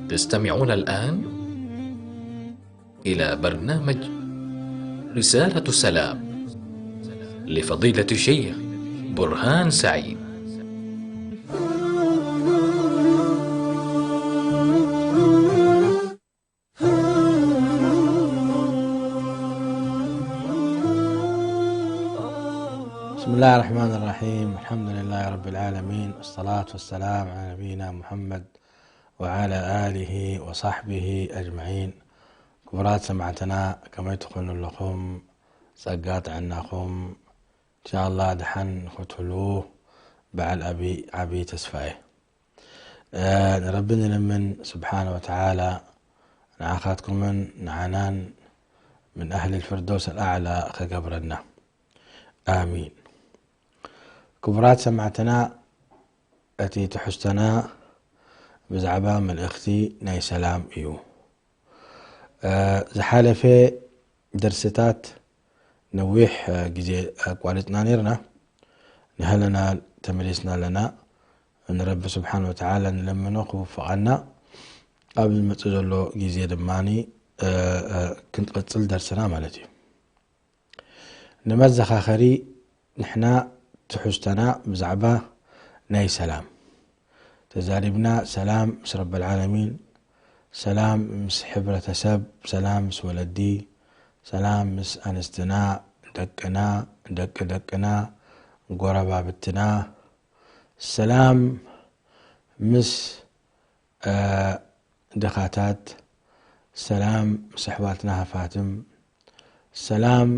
تستمعون الآن إلى برنامج رسالة السلام لفضيلة الشيخ برهان سعيد. بسم الله الرحمن الرحيم. الحمد لله رب العالمين، والصلاة والسلام على نبينا محمد وعلى آله وصحبه أجمعين. ክቡራት ሰማዕትና፣ ከመይ ትኾኑ ኣለኹም? ጸጋ ጥዕናኹም እንሻላ ድሓን ክትህልዉ በዓል ኣቢ ዓቢ ተስፋ እየ። ንረቢ ንልምን ስብሓነ ወተዓላ ንዓኻትኩምን ንዓናን ምን ኣህሊ ልፍርደውስ ኣልኣዕላ ኸገብረና። ኣሚን። ክቡራት ሰማዕትና፣ እቲ ትሕዝቶና ብዛዕባ መልእኽቲ ናይ ሰላም እዩ። ዝሓለፈ ደርስታት ነዊሕ ግዜ ኣቋሪጽና ነይርና። ንሃለና ተመሊስና ኣለና። ንረቢ ስብሓን ወተዓላ ንለምኖ ክውፍቐና፣ ኣብ ዝመጽእ ዘሎ ግዜ ድማ ክንቅጽል ደርስና ማለት እዩ። ንመዘኻኸሪ፣ ንሕና ትሕዝቶና ብዛዕባ ናይ ሰላም ተዛሪብና። ሰላም ምስ ረበል ዓለሚን፣ ሰላም ምስ ሕብረተሰብ፣ ሰላም ምስ ወለዲ፣ ሰላም ምስ ኣንስትና፣ ደቅና፣ ደቂ ደቅና፣ ጎረባብትና፣ ሰላም ምስ ድኻታት፣ ሰላም ምስ ኣሕዋትና ሃፋትም፣ ሰላም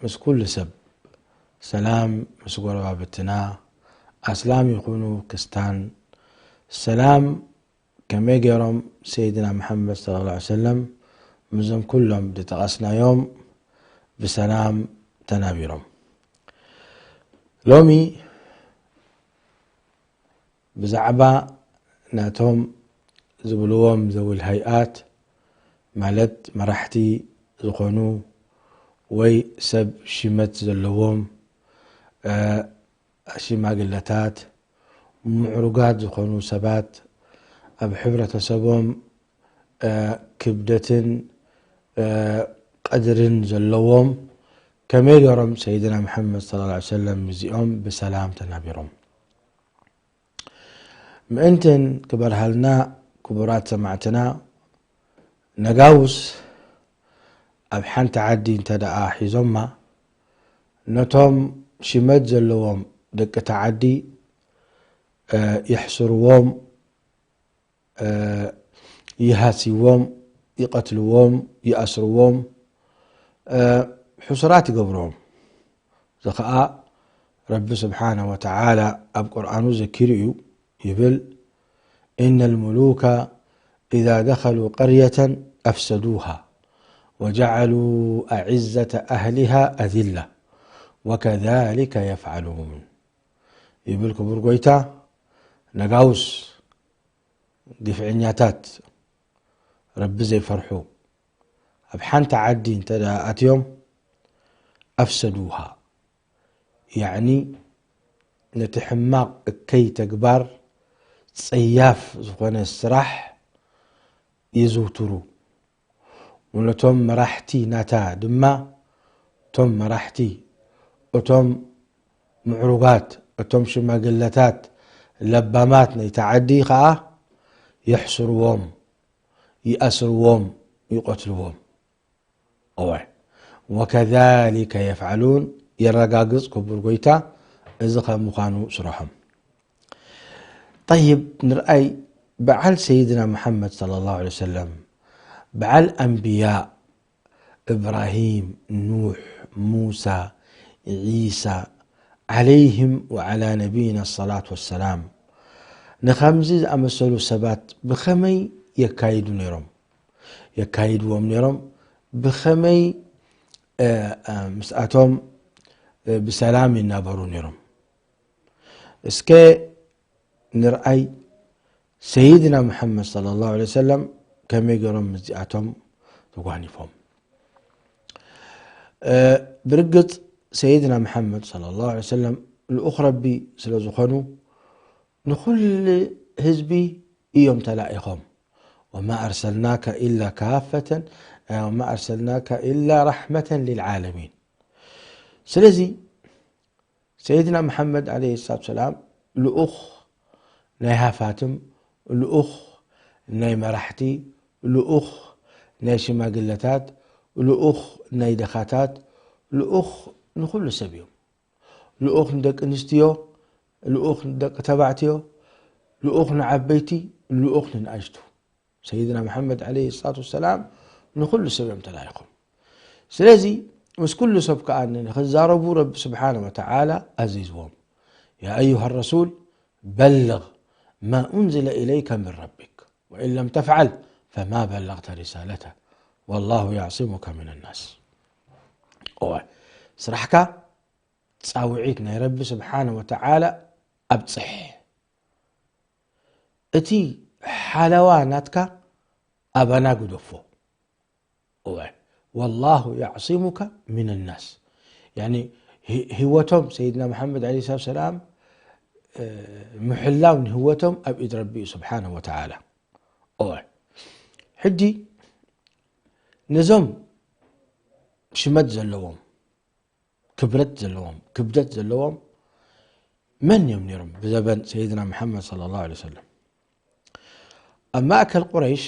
ምስ ኩሉ ሰብ፣ ሰላም ምስ ጎረባብትና፣ ኣስላም ይኹኑ ክስታን፣ ሰላም ከመይ ገይሮም ሰይድና መሓመድ ሰለላሁ ዐለይሂ ወሰለም ምስዞም ኩሎም ዝጠቐስናዮም ብሰላም ተናቢሮም። ሎሚ ብዛዕባ ናቶም ዝብልዎም ዘውል ሃይኣት፣ ማለት መራሕቲ ዝኾኑ ወይ ሰብ ሽመት ዘለዎም ሽማግለታት፣ ምዕሩጋት ዝኾኑ ሰባት፣ ኣብ ሕብረተሰቦም ክብደትን ቀድርን ዘለዎም፣ ከመይ ገይሮም ሰይድና መሓመድ ሰለላሁ ዐለይሂ ወሰለም ምስዚኦም ብሰላም ተናቢሮም? ምእንትን ክበርሃልና፣ ክቡራት ሰማዕትና፣ ነጋውስ ኣብ ሓንቲ ዓዲ እንተ ደኣ ሒዞማ፣ ነቶም ሽመት ዘለዎም ደቂ እታ ዓዲ የሕስርዎም፣ ይሃስይዎም፣ ይቐትልዎም፣ ይኣስርዎም፣ ሕሱራት ይገብርዎም። እዚ ኸኣ ረቢ ስብሓነ ወተዓላ ኣብ ቁርኣኑ ዘኪሩ እዩ፣ ይብል፣ إن الملوك إذا دخلوا قرية أفسدوها وجعلوا أعزة أهلها أذلة وكذلك يفعلون ይብል ክቡር ጎይታ። ነጋውስ ግፍዐኛታት፣ ረቢ ዘይፈርሑ፣ ኣብ ሓንቲ ዓዲ እንተ ደኣ ኣትዮም፣ ኣፍሰዱሃ፣ ያዕኒ ነቲ ሕማቕ እከይ ተግባር፣ ጸያፍ ዝኾነ ስራሕ የዘውትሩ። ነቶም መራሕቲ ናታ ድማ፣ እቶም መራሕቲ፣ እቶም ምዕሩጋት፣ እቶም ሽማግለታት፣ ለባማት ናይታ ዓዲ ኸኣ የሕስርዎም፣ ይኣስርዎም፣ ይቐትልዎም። እወ፣ ወከዛሊከ የፍዓሉን፣ የረጋግጽ ክቡር ጎይታ፣ እዚ ከም ምዃኑ ስርሖም። ጠይብ፣ ንርኣይ፣ በዓል ሰይድና መሓመድ ሰለላሁ ዐለይሂ ወሰለም፣ በዓል ኣንብያ፣ እብራሂም፣ ኑሕ፣ ሙሳ፣ ዒሳ፣ ዓለይህም ወዓላ ነቢይና ሰላት ወሰላም፣ ንኸምዚ ዝኣመሰሉ ሰባት ብኸመይ የካይዱ ነይሮም? የካይድዎም ነይሮም? ብኸመይ፣ እ፣ እ፣ ምስኣቶም፣ እ፣ ብሰላም ይናበሩ ነይሮም? እስከ ንርኣይ፣ ሰይድና መሓመድ ሰለላሁ ዐለይሂ ወሰለም ከመይ ገይሮም ምስዚኣቶም ተጓኒፎም? እ፣ ብርግጽ ሰይድና መሓመድ ሰለላሁ ዐለይሂ ወሰለም ልኡኽ ረቢ ስለ ዝኾኑ፣ ንኹሉ ህዝቢ እዮም ተላኢኾም። وما أرسلناك إلا كافة، وما أرسلناك إلا رحمة للعالمين. ስለዚ ሰይድና መሓመድ ዓለይሂ ሰላቱ ሰላም ልኡኽ ናይ ሃፋትም፣ ልኡኽ ናይ መራሕቲ፣ ልኡኽ ናይ ሽማግለታት፣ ልኡኽ ናይ ድኻታት፣ ልኡኽ ንኹሉ ሰብ እዮም። ልኡኽ ንደቂ ኣንስትዮ፣ ልኡኽ ንደቂ ተባዕትዮ፣ ልኡኽ ንዓበይቲ፣ ልኡኽ ንንኣሽቱ። ሰይድና መሓመድ ዓለይሂ ሰላቱ ወሰላም ንኹሉ ሰብ እዮም ተላኢኾም። ስለዚ ምስ ኩሉ ሰብ ከኣ ንኽዛረቡ ረቢ ስብሓነ ወተዓላ ኣዚዝዎም። يا أيها الرسول بلغ ما أنزل إليك من ربك وإن لم تفعل فما بلغت رسالته والله يعصمك من الناس. እወ፣ ስራሕካ ጻውዒት ናይ ረቢ ስብሓነ ወተዓላ ኣብጽሕ። እቲ ሓለዋ ናትካ ኣባና ግደፎ። እወ፣ والله يعصمك من الناس። ያኒ ሂ-፣ ህይወቶም ሰይድና መሓመድ ዓለይሂ ሰላቱ ሰላም፣ እ፣ ምሕላው ንህይወቶም ኣብ ኢድ ረቢ እዩ ስብሓነ ወተዓላ። እወ። ሕጂ ነዞም ሽመት ዘለዎም፣ ክብረት ዘለዎም፣ ክብደት ዘለዎም መን እዮም ነይሮም ብዘበን ሰይድና መሓመድ ሰለላሁ ዐለይሂ ወሰለም? ኣብ ማእከል ቁረይሽ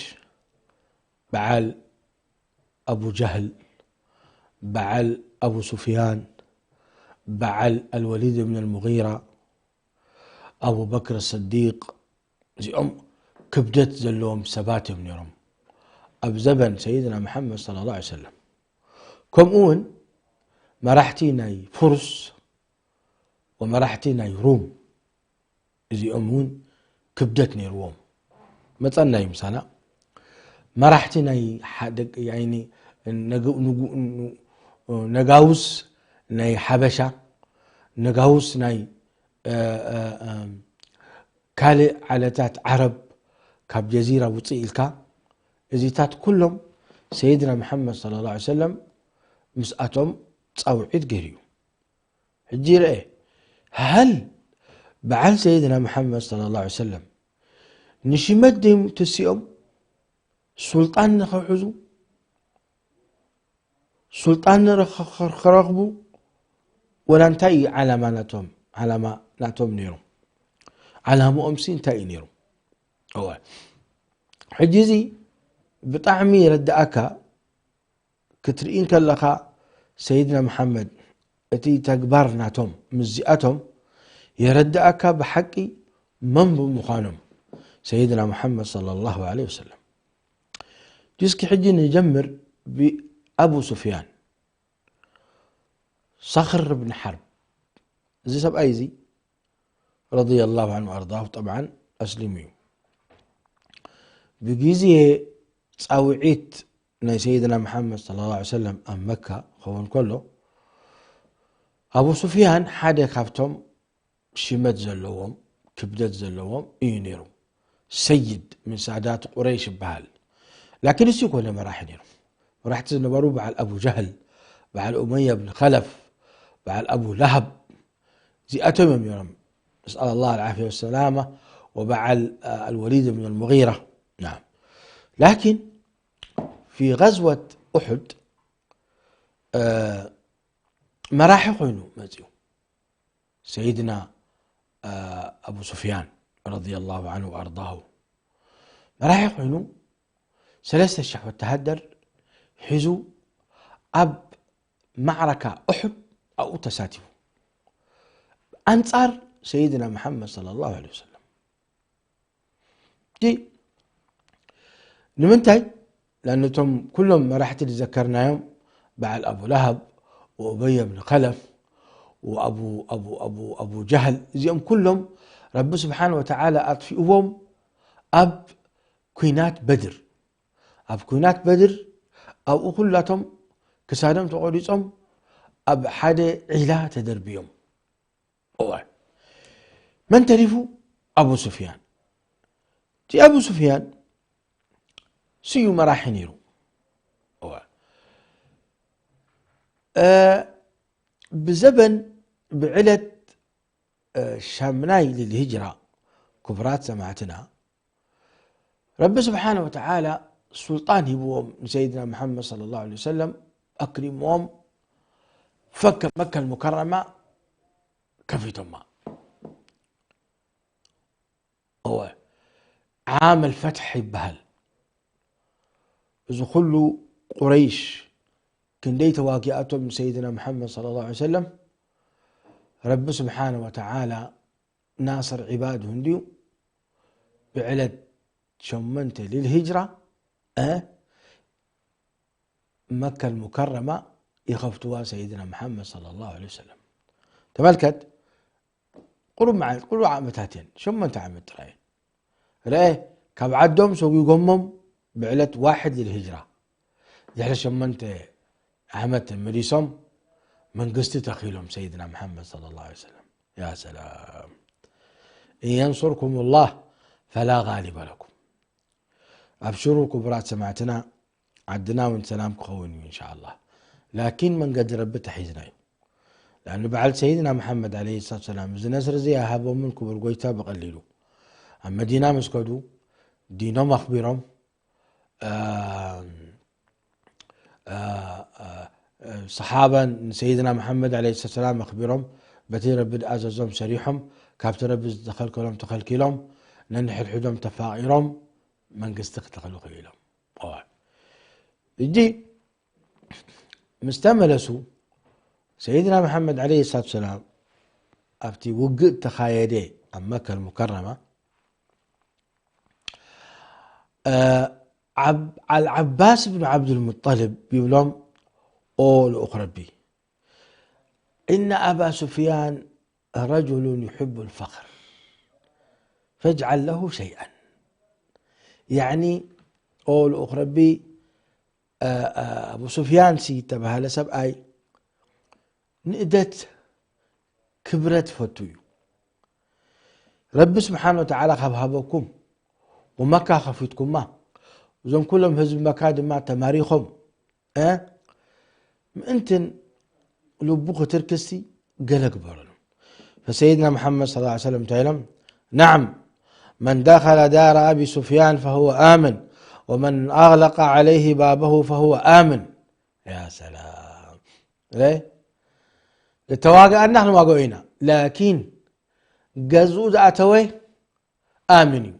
በዓል ኣቡ ጀህል፣ በዓል ኣቡ ሱፍያን፣ በዓል ኣልወሊድ ብን ኣልሙጊራ፣ ኣቡበክር ስዲቅ፣ እዚኦም ክብደት ዘለዎም ሰባት እዮም ነይሮም ኣብ ዘበን ሰይድና መሓመድ ሰለላሁ ዐለይሂ ወሰለም። ከምኡ እውን መራሕቲ ናይ ፉርስ ወመራሕቲ ናይ ሩም፣ እዚኦም እውን ክብደት ነይርዎም። መጸና እዩ ምሳና። መራሕቲ ናይ ሓደ፣ ያይኒ፣ ነግ-፣ ንጉ-፣ ን-፣ ነጋውስ ናይ ሓበሻ፣ ነጋውስ ናይ፣ እ፣ እ፣ እ፣ ካልእ ዓለታት ዓረብ፣ ካብ ጀዚራ ውፅእ ኢልካ፣ እዚታት ኩሎም ሰይድና መሓመድ ሰለላሁ ዐለይሂ ወሰለም ምስኣቶም ጻውዒት ገይሩ እዩ። ሕጂ ረኤ፣ ሃል በዓል ሰይድና መሓመድ ሰለላሁ ዐለይሂ ወሰለም ንሽመት ድዮም ተሲኦም ሱልጣን ንኽሕዙ፣ ሱልጣን ንረኽ-፣ ክረኽቡ፣ ወላ እንታይ እዩ ዓላማ ናቶም? ዓላማ ናቶም ነይሩ? ዓላምኦምሲ እንታይ እዩ ነይሩ? እወ። ሕጂ እዚ ብጣዕሚ ይረድኣካ፣ ክትርኢ እንከለኻ ሰይድና መሓመድ እቲ ተግባር ናቶም ምስዚኣቶም የረድኣካ ብሓቂ መን ብምዃኖም፣ ሰይድና መሓመድ ሰለላሁ ዐለይሂ ወሰለም። እስኪ ሕጂ ንጀምር ብኣቡ ሱፍያን፣ ሰኽር ብን ሓርብ። እዚ ሰብኣይ እዚ ረዲየላሁ ዐንሁ ወኣርዳሁ ጠብዓን ኣስሊሙ እዩ። ብግዜ ጻውዒት ናይ ሰይድና መሓመድ ሰለላሁ ዐለይሂ ወሰለም ኣብ መካ ክኸውን ከሎ፣ ኣቡ ሱፍያን ሓደ ካብቶም ሽመት ዘለዎም፣ ክብደት ዘለዎም እዩ ነይሩ። ሰይድ ምን ሳዳት ቁረይሽ ይበሃል። ላኪን እሱ ይኮነ መራሒ ነይሩ። መራሕቲ ዝነበሩ በዓል ኣቡ ጀህል፣ በዓል ኡመያ ብን ኸለፍ፣ በዓል ኣቡ ለሃብ፣ እዚኣቶም እዮም ነይሮም። نسأل الله العافية والسلامة. وبعل، آه، الوليد بن المغيرة. نعم. لكن في غزوة أحد، آه، መራሒ ኮይኑ መፅኡ። ሰይድና፣ አ፣ ኣቡ ሱፍያን ረዲየላሁ ዐንሁ ወኣርዳሁ መራሒ ኮይኑ ሰለስተ ሽሕ ወተሃደር ሒዙ ኣብ ማዕረካ ኡሑድ ኣብኡ ተሳቲፉ። ኣንጻር ሰይድና መሓመድ ሰለላሁ ዐለይሂ ወሰለም። እቲ ንምንታይ? ለኣነቶም ኩሎም መራሕቲ ዝዘከርናዮም፣ በዓል ኣቡ ለሃብ፣ ወኡበይ ብን ኸለፍ፣ ወኣቡ፣ ኣቡ፣ ኣቡ፣ ኣቡ ጀህል፣ እዚኦም ኩሎም ረቢ ስብሓን ወተዓላ ኣጥፊእዎም ኣብ ኲናት በድር። ኣብ ኲናት በድር ኣብኡ ኩላቶም ክሳዶም ተቖሪጾም ኣብ ሓደ ዒላ ተደርብዮም። እወ። መን ተሪፉ? ኣቡ ሱፍያን። እቲ ኣቡ ሱፍያን ስዩ መራሒ ነይሩ። እወ። እ፣ ብዘበን፣ ብዕለት፣ እ፣ ሻምናይ ልልሂጅራ፣ ክቡራት ሰማዕትና፣ ረቢ ስብሓነ ወተዓላ ሱልጣን ሂብዎም ንሰይድና መሓመድ ሰለላሁ ዐለይሂ ወሰለም ኣክሪምዎም ፈከ መከል ሙከረማ ከፊቶማ። እወ ዓመል ፈትሕ ይበሃል። እዚ ኩሉ ቁረይሽ ክንደይ ተዋጊኣቶም ንሰይድና መሓመድ ሰለላሁ ዐለይሂ ወሰለም ረቢ ስብሓነ ወተዓላ ናስር ዒባዱ እንድዩ ብዕለት ሸመንተ ልልሂጅራ መከል ሙከረማ ይኸፍትዋ ሰይድና መሓመድ ሰለላሁ ዐለይሂ ወሰለም። ተመልከት ቁሩብ መዓልት ቁሩብ ዓመታት እየን ሸመንተ ዓመት ጥራይ እየን። ረአ ካብ ዓዶም ሰጒጎሞም ብዕለት ዋሕድ ልልሂጅራ ድሕሪ ሸመንተ ዓመት መሊሶም መንግስቲ ተኺሎም ሰይድና መሓመድ ሰለላሁ ዐለይሂ ወሰለም። ያ ሰላም። إن ينصركم الله فلا غالب لكم. ኣብሽሩ ክቡራት ሰማዕትና ዓድና እውን ሰላም ክኸውን እዩ እንሻ ኣላህ። ላኪን መንገዲ ረቢ ተሒዝና እዩ። ለኣኑ በዓል ሰይድና መሓመድ ዓለይሂ ሰላቱ ሰላም እዚ ነስሪ እዚ ኣይሃቦምን ክቡር ጎይታ ብቐሊሉ። ኣብ መዲና ምስ ከዱ ዲኖም ኣኽቢሮም ሰሓባን ንሰይድና መሓመድ ዓለይሂ ሰላም ኣኽቢሮም በቲ ረቢ ዝኣዘዞም ሰሪሖም ካብቲ ረቢ ዝተኸልከሎም ተኸልኪሎም ነንሕድሕዶም ተፋቒሮም መንግስቲ ክተኽሉ ክኢሎም። ሕጂ ምስ ተመለሱ ሰይድና መሓመድ ዓለይሂ ሰላቱ ሰላም ኣብቲ ውግእ ተኻየደ ኣብ መካ ልሙከረማ ዓልዓባስ ብን ዓብዱልሙጠልብ ይብሎም ኦ ልኡኽ ረቢ إن أبا سفيان رجل يحب الفخر فاجعل له شيئا يعني ኦ ልኡኽ ረቢ ኣቡ ሱፍያን ሲ ተባሃለ ሰብኣይ ንእደት ክብረት ፈቱ እዩ። ረቢ ስብሓን ወተዓላ ካብ ሃበኩም ወመካ ከፊትኩማ እዞም ኩሎም ህዝቢ መካ ድማ ተማሪኾም ምእንትን ልቡ ክትርክስቲ ገለ ግበረሉ። فسيدنا محمد صلى الله عليه وسلم تايلم نعم من دخل دار أبي سفيان فهو آمن ومن أغلق عليه بابه فهو آمن. يا سلام. ليه؟ لتواقع أن نحن واقعين لكن ገዝኡ ዝኣተወ ኣምን እዩ።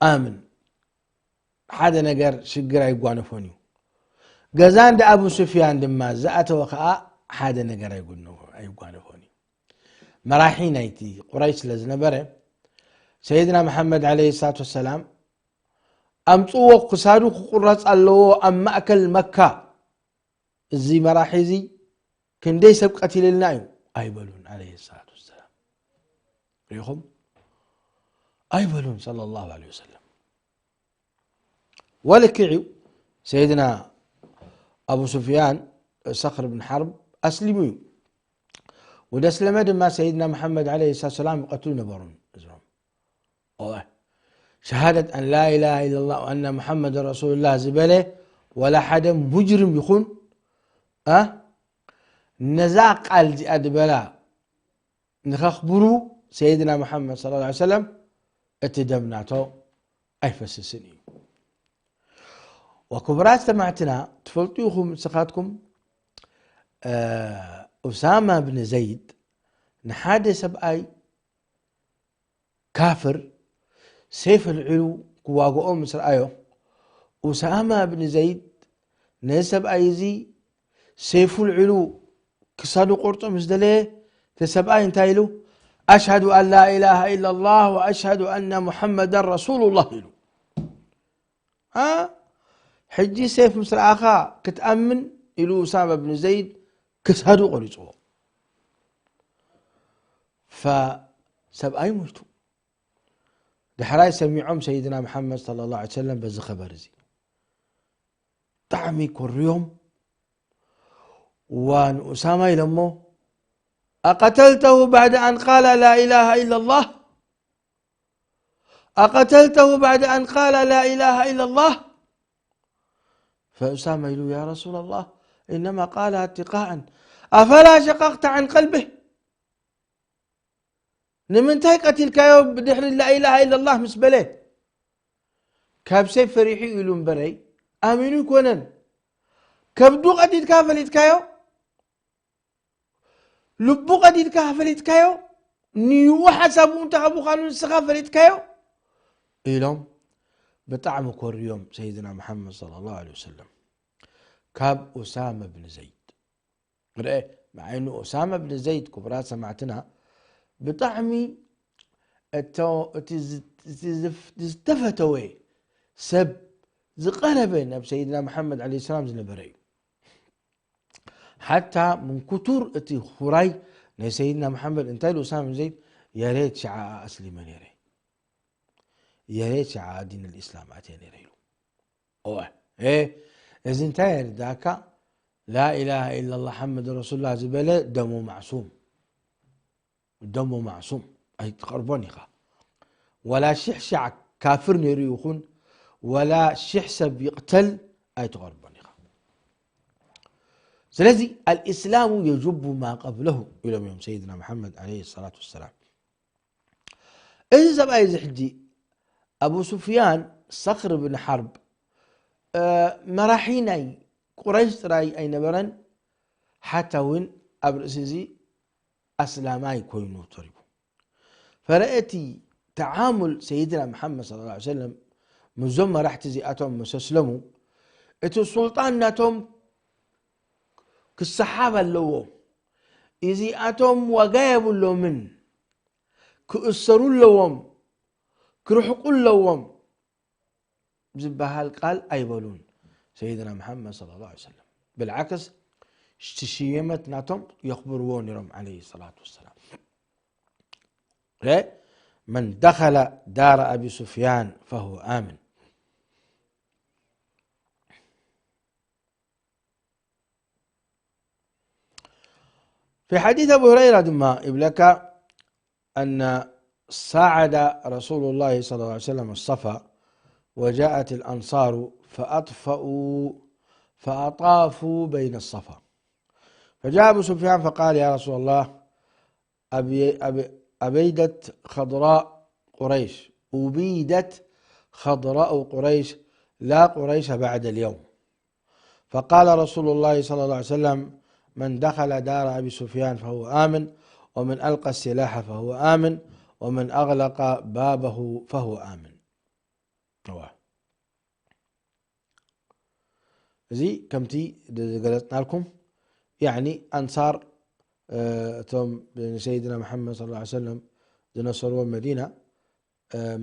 ኣምን ሓደ ነገር ሽግር ኣይጓነፎን እዩ። ገዛ እንደ ኣቡ ሱፍያን ድማ ዝኣተወ ከዓ ሓደ ነገር ኣይጓነፎን እዩ። መራሒ ናይቲ ቁረይሽ ስለ ዝነበረ ሰይድና መሓመድ ዓለይሂ ሰላቱ ወሰላም ኣምፅዎ ክሳዱ ክቁረፅ ኣለዎ ኣብ ማእከል መካ እዚ መራሒ እዚ ክንደይ ሰብ ቀቲልልና እዩ ኣይበሉን ዓለይሂ ሰላቱ ወሰላም። ርኢኹም ኣይበሉን ሰለላሁ ዐለይሂ ወሰለም። ወልክዕ እዩ ሰይድና ኣቡ ሱፍያን ሰኽር ብን ሓርብ ኣስሊሙ እዩ። ወደ ስለመ ድማ ሰይድና መሓመድ ዓለይሂ ሰላቱ ወሰላም ይቐትሉ ነበሩን እዞም ሸሃደት ኣን ላኢላሃ ኢለላህ ወኣና ሙሓመድ ረሱሉላህ ዝበለ ዋላ ሓደ ሙጅርም ይኹን ነዛ ቃል እዚኣ ዝበላ ንኸኽብሩ ሰይድና ሙሓመድ ሰለላሁ ዐለይሂ ወሰለም እቲ ደም ናቶ ኣይፈስስን እዩ። ወክቡራት ሰማዕትና ትፈልጡ ኢኹም ንስኻትኩም ኡሳማ ብን ዘይድ ንሓደ ሰብኣይ ካፍር ሴፍ ኣልዒሉ ክዋግኦ ምስ ረኣዮ ኡሳማ ብን ዘይድ ነዚ ሰብኣይ እዚ ሴፉ ኣልዒሉ ክሳዱ ቆርጦ ምስ ደለየ እቲ ሰብኣይ እንታይ ኢሉ ኣሽሃዱ ኣን ላ ኢላሃ ኢላ ላህ ወኣሽሃዱ ኣና ሙሓመዳን ረሱሉ ላህ ኢሉ። ሕጂ ሴፍ ምስ ረኣኻ ክትኣምን ኢሉ ኡሳማ ብን ዘይድ ክሳዱ ቆሪፅዎ። ሰብኣይ ሞይቱ። ዳሕራይ ሰሚዖም ሰይድና መሓመድ ሰለላሁ ዐለይሂ ወሰለም በዚ ኸበር እዚ ብጣዕሚ ኮርዮም። ዋ ንኡሳማ ኢሎሞ ኣቀተልተሁ ባዕደ ኣን ቃለ ላ ኢላሃ ኢላ ላህ ኣቀተልተሁ ባዕደ ኣን ቃለ ላ ኢላሃ ኢላ ላህ ፈኡሳማ ኢሉ ያ ረሱላ ላህ ኢነማ ቃለሃ እትቃኣን ኣፈላ ሸቀቅተ ዓን ቀልብህ ንምንታይ ቀቲልካዮ ብድሕሪ ላኢላሃ ኢለላህ ምስ በለ ካብ ሰይፍ ፈሪሑ ኢሉ እምበረይ ኣሚኑ ኣይኮነን። ከብዱ ቀዲድካ ፈሊጥካዮ፣ ልቡ ቀዲድካ ፈሊጥካዮ፣ ንይኡ ሓሳቡ እንታይ ከምዃኑ ንስኻ ፈሊጥካዮ ኢሎም ብጣዕሚ ኮርዮም ሰይድና መሓመድ ሰለላሁ ዐለይሂ ወሰለም ካብ ኡሳመ ብን ዘይድ። ርአ ብዓይኑ ኡሳመ ብን ዘይድ። ክቡራት ሰማዕትና፣ ብጣዕሚ እቶ እቲ ዝ- እቲ ዝፍ- ዝተፈተወ ሰብ ዝቐረበ ናብ ሰይድና መሓመድ ዓለይሂ ሰላም ዝነበረ እዩ። ሓታ ምን ክቱር እቲ ሁራይ ናይ ሰይድና መሓመድ እንታይ ኢሉ ኡሳመ ዘይድ፣ የሬት ሽዓ ኣስሊመ ነይረ፣ የሬት ሽዓ ዲን ልእስላም ኣትየ ነይረ ኢሉ። እወ፣ እ፣ እዚ እንታይ የርዳእካ? ላኢላሃ ኢላላህ ሓመድ ረሱሉላህ ዝበለ ደሙ ማዕሱም፣ ደሙ ማዕሱም ኣይትቐርቦን ኢኻ። ወላ ሽሕ ሻዕ ካፍር ነይሩ ይኹን ወላ ሽሕ ሰብ ይቕተል ኣይትቐርቦን ኢኻ። ስለዚ ኣልእስላሙ የጅቡ ማ ቀብለሁ ኢሎም እዮም ሰይድና መሓመድ ዓለይሂ ሰላቱ ወሰላም። እዚ ሰብኣይ እዚ ሕጂ ኣቡ ሱፍያን ሰኽር ብን ሓርብ፣ እ፣ መራሒ ናይ ቁረይሽ ጥራይ ኣይነበረን፣ ሓታ እውን ኣብ ርእሲ እዚ ኣስላማይ ኮይኑ ተሪፉ። ፈረአቲ ተዓሙል ሰይድና መሓመድ ሰለላሁ ዐለይሂ ወሰለም ምስዞም መራሕቲ እዚኣቶም ምስ ኣስለሙ፣ እቲ ሱልጣን ናቶም ክሰሓብ ኣለዎ። እዚኣቶም ዋጋ የብሎምን፣ ክእሰሩ ኣለዎም፣ ክርሕቁ ኣለዎም ዝበሃል ቃል ኣይበሉን ሰይድና መሓመድ ሰለላሁ ዐለይሂ ወሰለም። ብልዓክስ፣ ሽየመት ናቶም የኽብርዎ ነይሮም ዓለይሂ ሰላቱ ወሰላም። መን ደኸለ ዳረ ኣቢ ሱፍያን ፈሁወ ኣምን። في حديث أبي هريرة ድማ ይብለካ أن صعد رسول الله صلى الله عليه وسلم الصفا وجاءت الأنصار فأطفأوا فأطافوا بين الصفا فجاء أبو سفيان فقال يا رسول الله أبي أبي أبيدت خضراء قريش أبيدت خضراء قريش لا قريش بعد اليوم فقال رسول الله صلى الله عليه وسلم من دخل دار أبي سفيان فهو آمن ومن ألقى السلاح فهو آمن ومن أغلق بابه فهو آمن رواه እዚ ከምቲ ዝገለጽናልኩም ያኒ ኣንሳር እቶም ንሰይድና መሓመድ صلى الله عليه وسلم ዝነሰርዎ መዲና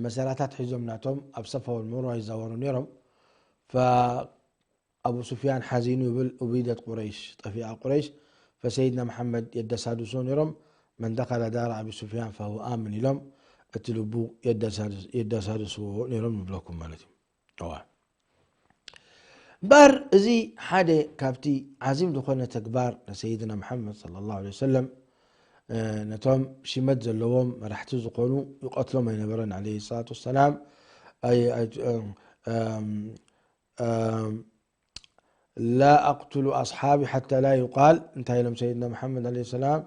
መሰላታት ሒዞም ናቶም ኣብ ሰፋ ወልመርዋ ይዛወሩ ነይሮም። ኣቡ ሱፍያን ሓዚኑ ይብል ኡቢደት ቁረይሽ ጠፊኣ ቁረይሽ ፈሰይድና መሓመድ የደሳድሶ ነይሮም። መን ደኸለ ዳር ኣቢ ሱፍያን ፈሁ ኣምን ኢሎም እቲ ልቡ የደሳድስዎ ነይሮም ንብለኩም ማለት እዩ። እምበር እዚ ሓደ ካብቲ ዓዚም ዝኾነ ተግባር ንሰይድና መሓመድ صلى الله عليه وسلم ነቶም ሽመት ዘለዎም መራሕቲ ዝኾኑ ይቐትሎም ኣይነበረን عليه الصلاة والسلام። لا أقتل أصحابي حتى لا يقال እንታይ ኢሎም ሰይድና መሓመድ عليه السلام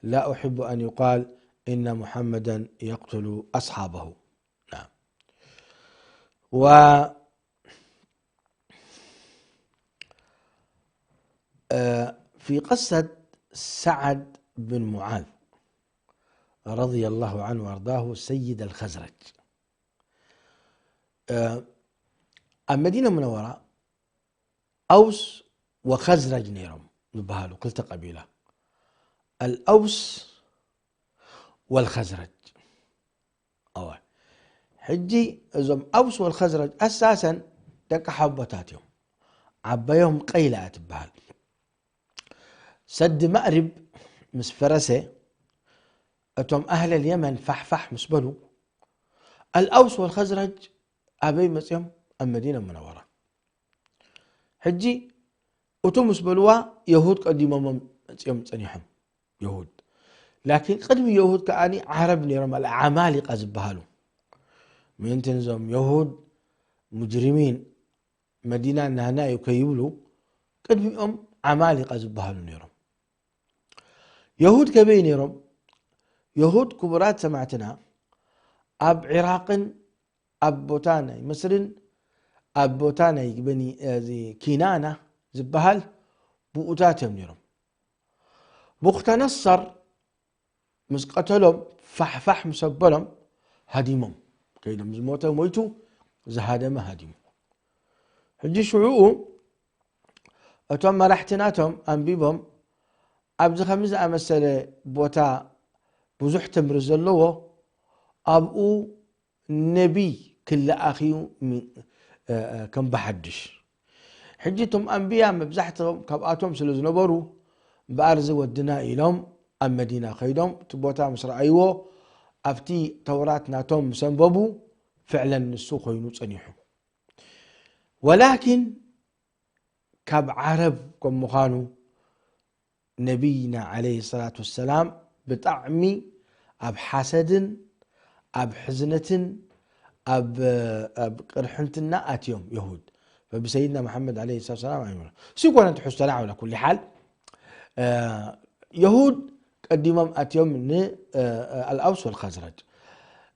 لا أحب أن يقال إن محمدا يقتل أصحابه. نعم. و في قصة سعد بن معاذ رضي الله عنه وأرضاه سيد الخزرج ኣብ መዲና ሙነወራ ኣውስ ወኸዝረጅ ነይሮም ዝበሃሉ ክልተ ቀቢላ ኣልኣውስ ወልኸዝረጅ። ሕጂ እዞም ኣውስ ወልኸዝረጅ ኣሳሰን ደቂ ሓቦታት እዮም። ዓባዮም ቀይላ እያ ትበሃል። ሰዲ ማእሪብ ምስ ፈረሰ እቶም ኣህለል የመን ፋሕፋሕ ምስ በሉ ኣልኣውስ ወልኸዝረጅ ኣበይ መፅኦም? ኣብ መዲና ሙነወራ። ሕጂ እቱ ምስ በልዋ የሁድ ቀዲሞሞም መፅኦም ፀኒሖም። የሁድ ላኪን ቅድሚ የሁድ ከዓኒ ዓረብ ነይሮም ኣልዓማሊቃ ዝበሃሉ። ምእንቲ ንዞም የሁድ ሙጅሪሚን መዲና ናህና እዩ ከይብሉ ቅድሚኦም ዓማሊቃ ዝበሃሉ ነይሮም። የሁድ ከበይ ነይሮም? የሁድ ክቡራት ሰማዕትና ኣብ ዒራቅን ኣብ ቦታ ናይ ምስርን ኣብ ቦታ ናይ በኒ እዚ ኪናና ዝበሃል ብኡታት እዮም ነይሮም። ቡኽተነሰር ምስ ቀተሎም፣ ፋሕፋሕ ምስ ኣበሎም፣ ሃዲሞም ከይዶም። ዝሞተ ሞይቱ፣ ዝሃደመ ሃዲሙ። ሕጂ ሽዑኡ እቶም መራሕቲ ናቶም ኣንቢቦም፣ ኣብዚ ከምዚ ዝኣመሰለ ቦታ ብዙሕ ተምሪ ዘለዎ፣ ኣብኡ ነቢይ ክለኣኽ እዩ፣ ሚ-፣ እ፣ እ፣ ከም ብሓድሽ። ሕጂ እቶም ኣንብያ መብዛሕትኦም ካብኣቶም ስለ ዝነበሩ፣ እምበኣር እዚ ወድና ኢሎም ኣብ መዲና ከይዶም እቲ ቦታ ምስ ረኣይዎ፣ ኣብቲ ተውራት ናቶም ምስ ኣንበቡ፣ ፍዕለን ንሱ ኮይኑ ጸኒሑ። ወላኪን ካብ ዓረብ ከም ምዃኑ፣ ነቢይና ዓለይሂ ሰላቱ ወሰላም ብጣዕሚ ኣብ ሓሰድን ኣብ ሕዝነትን ኣብ፣ ኣብ ቅርሕንትና ኣትዮም የሁድ። ፈብሰይድና መሓመድ ዓለይሂ ሰላቱ ወሰላም ኣይመኑ። ሲኮነ ትሕዝቶና ዓላ ኩሊ ሓል፣ እ፣ የሁድ ቀዲሞም ኣትዮም ን፣ እ፣ ኣልኣውስ ወልኸዝረጅ።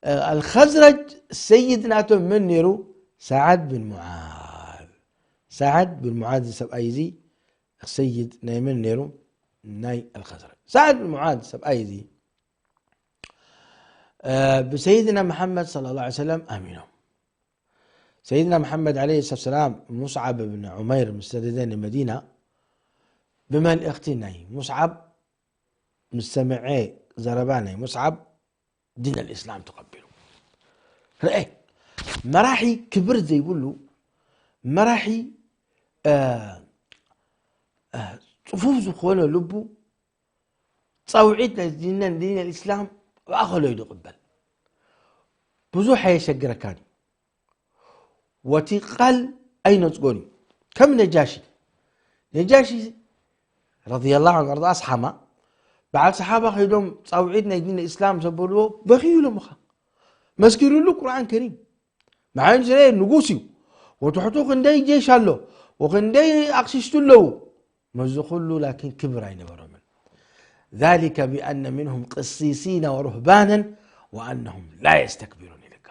እ፣ ኣልኸዝረጅ ሰይድ ናቶም መን ነይሩ? ሰዓድ ብን ሙዓዝ። ሰዓድ ብን ሙዓዝ ሰብኣይ እዚ ሰይድ ናይ መን ነይሩ? ናይ ኣልኸዝረጅ። ሰዓድ ብን ሙዓዝ ሰብኣይ እዚ፣ እ፣ ብሰይድና መሓመድ ሰለላሁ ዐለይሂ ወሰለም ኣሚኖም። ሰይድና መሓመድ ዓለይሂ ሰላም ሙስዓብ ብን ዑመይር ምስ ሰደደ ንመዲና፣ ብመልእኽቲ ናይ ሙስዓብ ምስ ሰምዐ፣ ዘረባ ናይ ሙስዓብ፣ ዲን ኣልእስላም ተቐቢሉ። ርአ፣ መራሒ ክብር ዘይብሉ፣ መራሒ፣ እ፣ እ፣ ጽፉፍ ዝኾነ ልቡ፣ ጻውዒት ናይ ዲን፣ ዲን ኣልእስላም ብኣኸሎ እዩ ዝቕበል። ብዙሕ ኣየሸግረካን እዩ። ወቲ ቃል ኣይነጽጎን እዩ። ከም ነጃሺ። ነጃሺ ረዲየላሁ ዐንሁ ወአርዳ ኣስሓማ፣ በዓል ሰሓባ ከይዶም ጻውዒት ናይ ዲን እስላም ዘበልዎ በኽዩ ኢሎምኻ። መስኪሩሉ ቁርኣን ከሪም። መዓን ስለ ንጉስ እዩ። ወትሕቱ ክንደይ ጀሽ ኣሎ፣ ወክንደይ ኣቕሽሽቱ ኣለዉ። መዚ ኩሉ ላኪን ክብር ኣይነበሮምን። ذلك بأن منهم قسيسين ورهبانا وأنهم لا يستكبرون ኢልካ።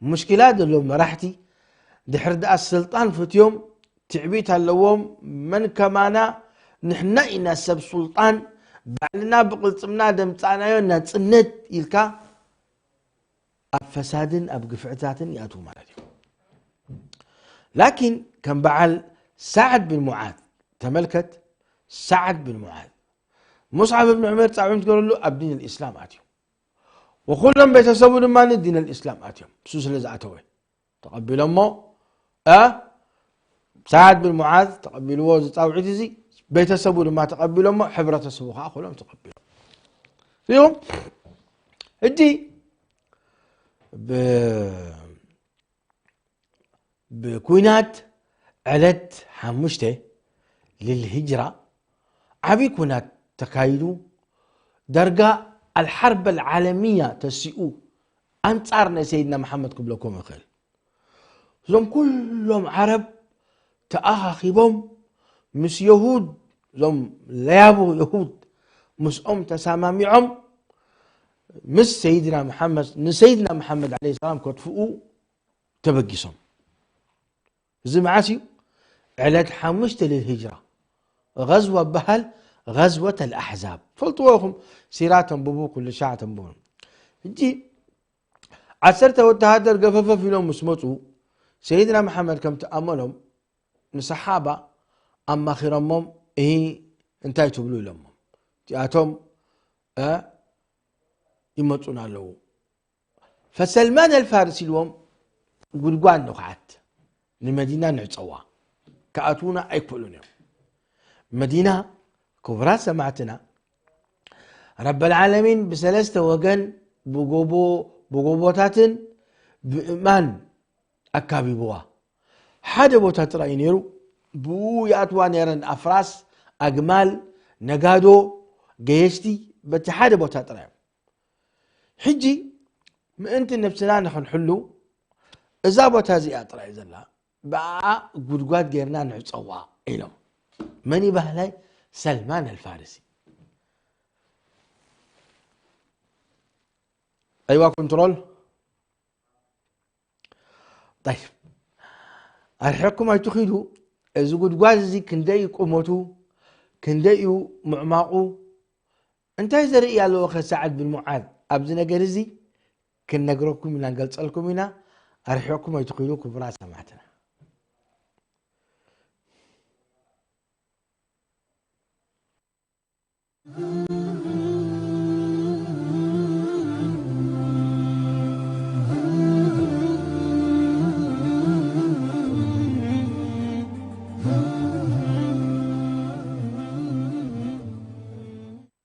ሙሽኪላ ዘለዎም መራሕቲ ድሕሪ ደኣ ስልጣን ፈትዮም ትዕቢት ኣለዎም። መን ከማና ንሕና ኢና ሰብ ሱልጣን፣ ባዕልና ብቕልጽምና ደምጻናዮ ናጽነት ኢልካ ኣብ ፈሳድን ኣብ ግፍዕታትን ይኣትዉ ማለት እዩ። ላኪን ከም በዓል ሳዕድ ብን ሙዓዝ ተመልከት፣ ሳዕድ ብን ሙዓዝ ሙስዓብ ብን ዑመር ጻውዒት ገይሩሉ ኣብ ዲን ልእስላም ኣትዩ። ወኩሎም ቤተሰቡ ድማ ዲን ልእስላም ኣትዮም። እሱ ስለ ዝኣተወ ተቐቢሎሞ፣ እ፣ ሳዕድ ብን ሙዓዝ ተቐቢልዎ እዚ ጻውዒት እዚ፣ ቤተሰቡ ድማ ተቐቢሎሞ፣ ሕብረተሰቡ ከዓ ኩሎም ተቐቢሎም። ሪኦም፣ ሕጂ ብ-፣ ብኩናት ዕለት ሓሙሽተ ልልሂጅራ ዓብዪ ኩናት ተካይዱ፣ ደርጋ ኣልሓርብ ኣልዓለምያ ተሲኡ ኣንጻር ናይ ሰይድና መሓመድ ክብለኩም ይኽእል። እዞም ኩሎም ዓረብ ተኣኻኺቦም ምስ የሁድ፣ እዞም ለያቡ የሁድ ምስኦም ተሰማሚዖም ምስ ሰይድና መሓመድ፣ ንሰይድና መሓመድ ዓለይሂ ሰላም ከጥፍኡ ተበጊሶም። እዚ መዓስ እዩ? ዕለት ሓሙሽተ ልልሂጅራ። غزوة በሃል غزوة الأحزاب። ትፈልጥዎ ኢኹም፣ ሲራ ተንብቡ፣ ኩሉ ሻዕ ተንብቡ። ሕጂ ዓሰርተ ወተሃደር ገፈፈፍ ኢሎም ምስ መጹ፣ ሰይድና መሓመድ ከምቲ ኣመሎም ንሰሓባ ኣማኺሮሞም፣ "እሂ እንታይ ትብሉ?" ኢሎሞም። እቲኣቶም፣ "እ፣ ይመጹና ኣለዉ። ፈሰልማን ኣልፋርስ" ኢልዎም፣ "ጉድጓድ ንኹዓት፣ ንመዲና ንዕጸዋ፣ ክኣትዉና ኣይክእሉን እዮም።" መዲና፣ ክቡራት ሰማዕትና፣ ረበል ዓለሚን ብሰለስተ ወገን፣ ብጎቦ፣ ብጎቦታትን ብእማን ኣካቢብዋ። ሓደ ቦታ ጥራይ እዩ ነይሩ፣ ብኡ ይኣትዋ ነይረን ኣፍራስ፣ ኣግማል፣ ነጋዶ፣ ገየሽቲ፣ በቲ ሓደ ቦታ ጥራይ እዮም። ሕጂ ምእንቲ ነብስና ንኽንሕሉ እዛ ቦታ እዚኣ ጥራይ ዘላ፣ ብኣ ጉድጓድ ጌርና ንዕጸዋ ኢሎም። መን እዩ ባህላይ? ሰልማን ኣልፋርሲ። ኣይዋ ኮንትሮል። ጠይብ። ኣርሒቕኩም ኣይትኺዱ። እዚ ጉድጓድ እዚ ክንደይ እዩ ቁመቱ፣ ክንደይ እዩ ምዕማቑ፣ እንታይ ዘርኢ ኣለዎ ከ ሳዕድ ብን ሙዓዝ ኣብዚ ነገር እዚ ክንነግረኩም ኢና፣ ንገልጸልኩም ኢና። ኣርሒቕኩም ኣይትኺዱ ክቡራት ሰማዕትና።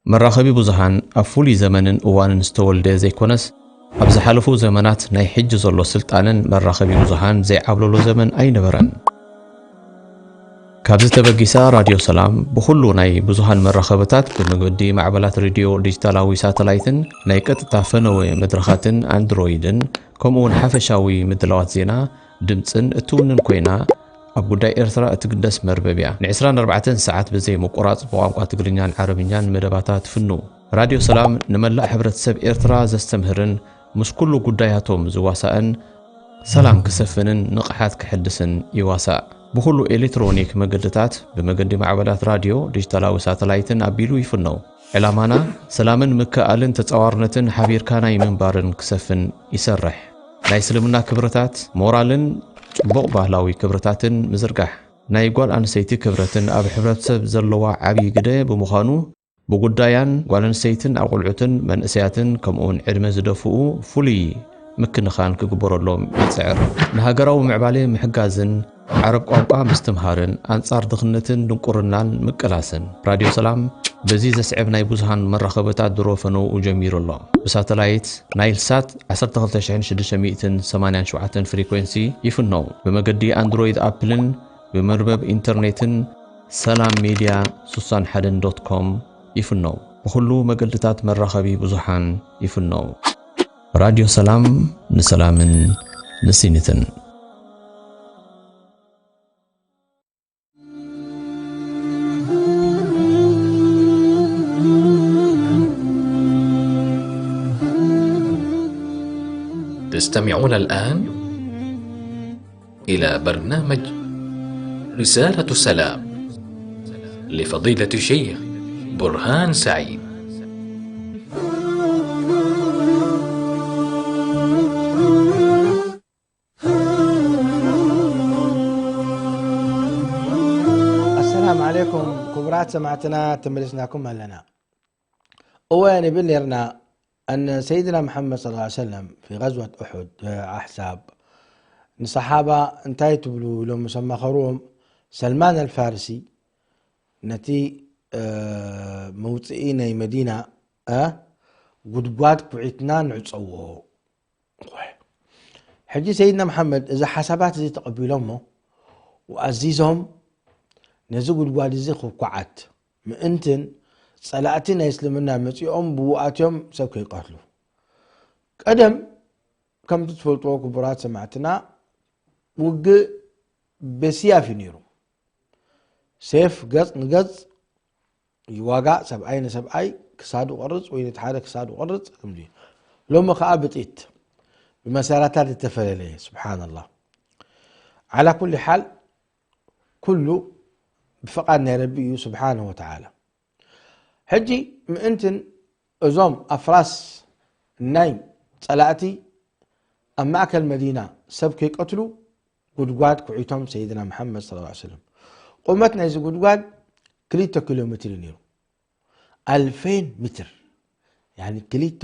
መራኸቢ ብዙሃን ኣብ ፍሉይ ዘመንን እዋንን ዝተወልደ ዘይኮነስ፣ ኣብ ዝሓለፉ ዘመናት ናይ ሕጂ ዘሎ ስልጣነን መራኸቢ ብዙሃን ዘይዓብለሎ ዘመን ኣይነበረን። ካብዚ ተበጊሳ ራድዮ ሰላም ብኹሉ ናይ ብዙሃን መራኸብታት ብመገዲ ማዕበላት ሬድዮ ዲጂታላዊ ሳተላይትን ናይ ቀጥታ ፈነወ መድረኻትን ኣንድሮይድን ከምኡ እውን ሓፈሻዊ ምድላዋት ዜና ድምፅን እትውንን ኮይና ኣብ ጉዳይ ኤርትራ እትግደስ መርበብ እያ። ን24 ሰዓት ብዘይ ምቁራፅ ብቋንቋ ትግርኛን ዓረብኛን መደባታ ትፍኑ። ራድዮ ሰላም ንመላእ ሕብረተሰብ ኤርትራ ዘስተምህርን ምስ ኩሉ ጉዳያቶም ዝዋሳእን ሰላም ክሰፍንን ንቕሓት ክሕድስን ይዋሳእ። ብኹሉ ኤሌክትሮኒክ መገድታት ብመገዲ ማዕበላት ራድዮ፣ ዲጂታላዊ ሳተላይትን ኣቢሉ ይፍነው። ዕላማና ሰላምን ምክእኣልን ተጻዋርነትን ሓቢርካ ናይ ምንባርን ክሰፍን ይሰርሕ። ናይ እስልምና ክብርታት፣ ሞራልን ጽቡቕ ባህላዊ ክብርታትን ምዝርጋሕ። ናይ ጓል ኣንስተይቲ ክብረትን ኣብ ሕብረተሰብ ዘለዋ ዓብዪ ግደ ብምዃኑ፣ ብጉዳያን ጓል ኣንስተይትን ኣቑልዑትን መንእሰያትን ከምኡውን ዕድመ ዝደፍኡ ፍሉይ ምክንኻን ክግበረሎም ይጽዕር። ንሃገራዊ ምዕባለ ምሕጋዝን ዓረብ ቋንቋ ምስትምሃርን ኣንጻር ድኽነትን ድንቁርናን ምቅላስን። ራድዮ ሰላም በዚ ዘስዕብ ናይ ብዙሃን መራኸብታት ድሮ ፈነውኡ ጀሚሩ ኣሎ። ብሳተላይት ናይል ሳት 12687 ፍሪኮንሲ ይፍነው። ብመገዲ ኣንድሮይድ ኣፕልን ብመርበብ ኢንተርኔትን ሰላም ሜድያ 61 ዶት ኮም ይፍነው። ብኹሉ መገድታት መራኸቢ ብዙሃን ይፍነው። ራድዮ ሰላም ንሰላምን ንሲኒትን። تستمعون الآن إلى برنامج رسالة سلام لفضيلة الشيخ برهان سعيد. السلام عليكم ክቡራት ሰማዕትና፣ ተመልስናኩም ኣለና። እወ ንብል ነርና፣ ኣን ሰይድና መሓመድ صلى الله عليه وسلم في غزوة أحد፣ ኣሕዛብ፣ ንሰሓባ እንታይ ትብሉ ኢሎም ምስ ኣማኸርዎም፣ ሰልማን ኣልፋርሲ ነቲ፣ እ፣ መውፅኢ ናይ መዲና፣ እ፣ ጉድጓድ ኩዒትና ንዕፀዎ። ሕጂ ሰይድና መሓመድ እዚ ሓሳባት እዚ ተቐቢሎሞ፣ ወኣዚዞም ነዚ ጉድጓድ እዚ ክኳዓት ምእንትን ጸላእቲ ናይ እስልምና መጺኦም ብውኣትዮም ሰብ ከይቀትሉ። ቀደም ከምቲ ትፈልጥዎ ክቡራት ሰማዕትና፣ ውግእ በስያፍ እዩ ነይሩ። ሴፍ ገጽ ንገጽ ይዋጋእ፣ ሰብኣይ ንሰብኣይ ክሳዱ ቆርጽ ወይ ነቲ ሓደ ክሳዱ ቆርጽ፣ ከምዚ እዩ። ሎሚ ከኣ ብጥይት ብመሳርያታት ዝተፈለለየ። ስብሓንላህ። ዓላ ኩሊ ሓል፣ ኩሉ ብፍቓድ ናይ ረቢ እዩ ስብሓንሁ ወተዓላ። ሕጂ ምእንትን እዞም ኣፍራስ ናይ ጸላእቲ ኣብ ማእከል መዲና ሰብ ከይቀትሉ ጉድጓድ ኩዒቶም ሰይድና መሓመድ صلى الله عليه وسلم። ቁመት ናይዚ ጉድጓድ ክልተ ኪሎ ሜትር እዩ ነይሩ። ኣልፌን ሜትር፣ ያኒ ክልተ፣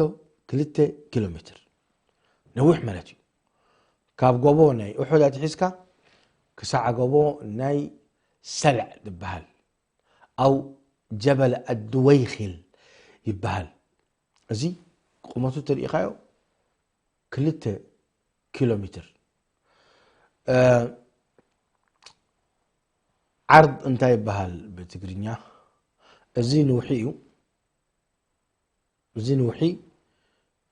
ክልተ ኪሎ ሜትር ነዊሕ ማለት እዩ። ካብ ጎቦ ናይ ኡሑድ ኣትሒዝካ ክሳዕ ጎቦ ናይ ሰልዕ ዝበሃል፣ ኣው ጀበል ኣድወይኺል ይበሃል። እዚ ቁመቱ ተሪኢኻዮ ክልተ ኪሎ ሜትር። እ፣ ዓርድ እንታይ ይበሃል ብትግርኛ? እዚ ንውሒ እዩ። እዚ ንውሒ፣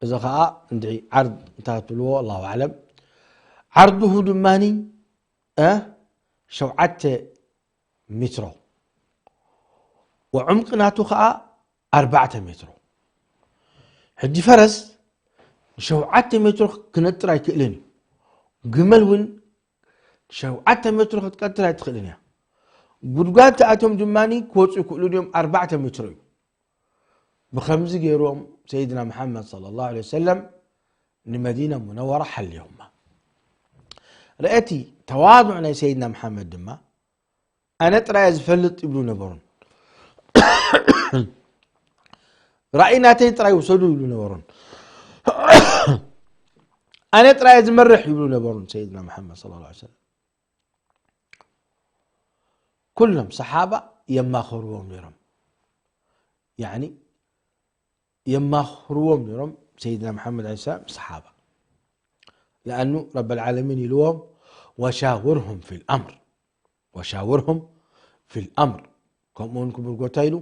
እዚ ኸኣ እንድዒ ዓርድ እንታይ ትብልዎ ኣላሁ ኣዕለም። ዓርድሁ ድማኒ፣ እ፣ ሸውዓተ ሜትሮ፣ ወዕምቂ ናቱ ኸኣ ኣርባዕተ ሜትሮ። ሕጂ ፈረስ ንሸውዓተ ሜትሮ ክነጥር ኣይክእልን እዩ። ግመል እውን ሸውዓተ ሜትሮ ክትቀትል ኣይትኽእልን እያ። ጉድጓድ ተኣቶም ድማ ክወፁ ይክእሉ እዮም፣ ኣርባዕተ ሜትሮ እዩ። ብኸምዚ ገይሮም ሰይድና መሓመድ ሰለላሁ ዐለይሂ ወሰለም ንመዲና ሙነወራ ሓልዮማ። ርእቲ ተዋዱዕ ናይ ሰይድና መሓመድ ድማ ኣነ ጥራይ ዝፈልጥ ይብሉ ነበሩን። ራእይ ናተይ ጥራይ ውሰዱ ይብሉ ነበሩን። ኣነ ጥራይ ዝመርሕ ይብሉ ነበሩን ሰይድና መሓመድ ሰለላሁ ዐለይሂ ወሰለም። ኩሎም ሰሓባ የማኸርዎም ነይሮም። ያኒ የማኽርዎም ነይሮም ሰይድና መሓመድ ዐለይሂ ሰላም ሰሓባ። ለኣኑ ረበል ዓለሚን ኢልዎም ወሻውርሁም ፊል ኣምር፣ ወሻውርሁም ፊል ኣምር። ከምኡውን ክቡር ጎታ ኢሉ፣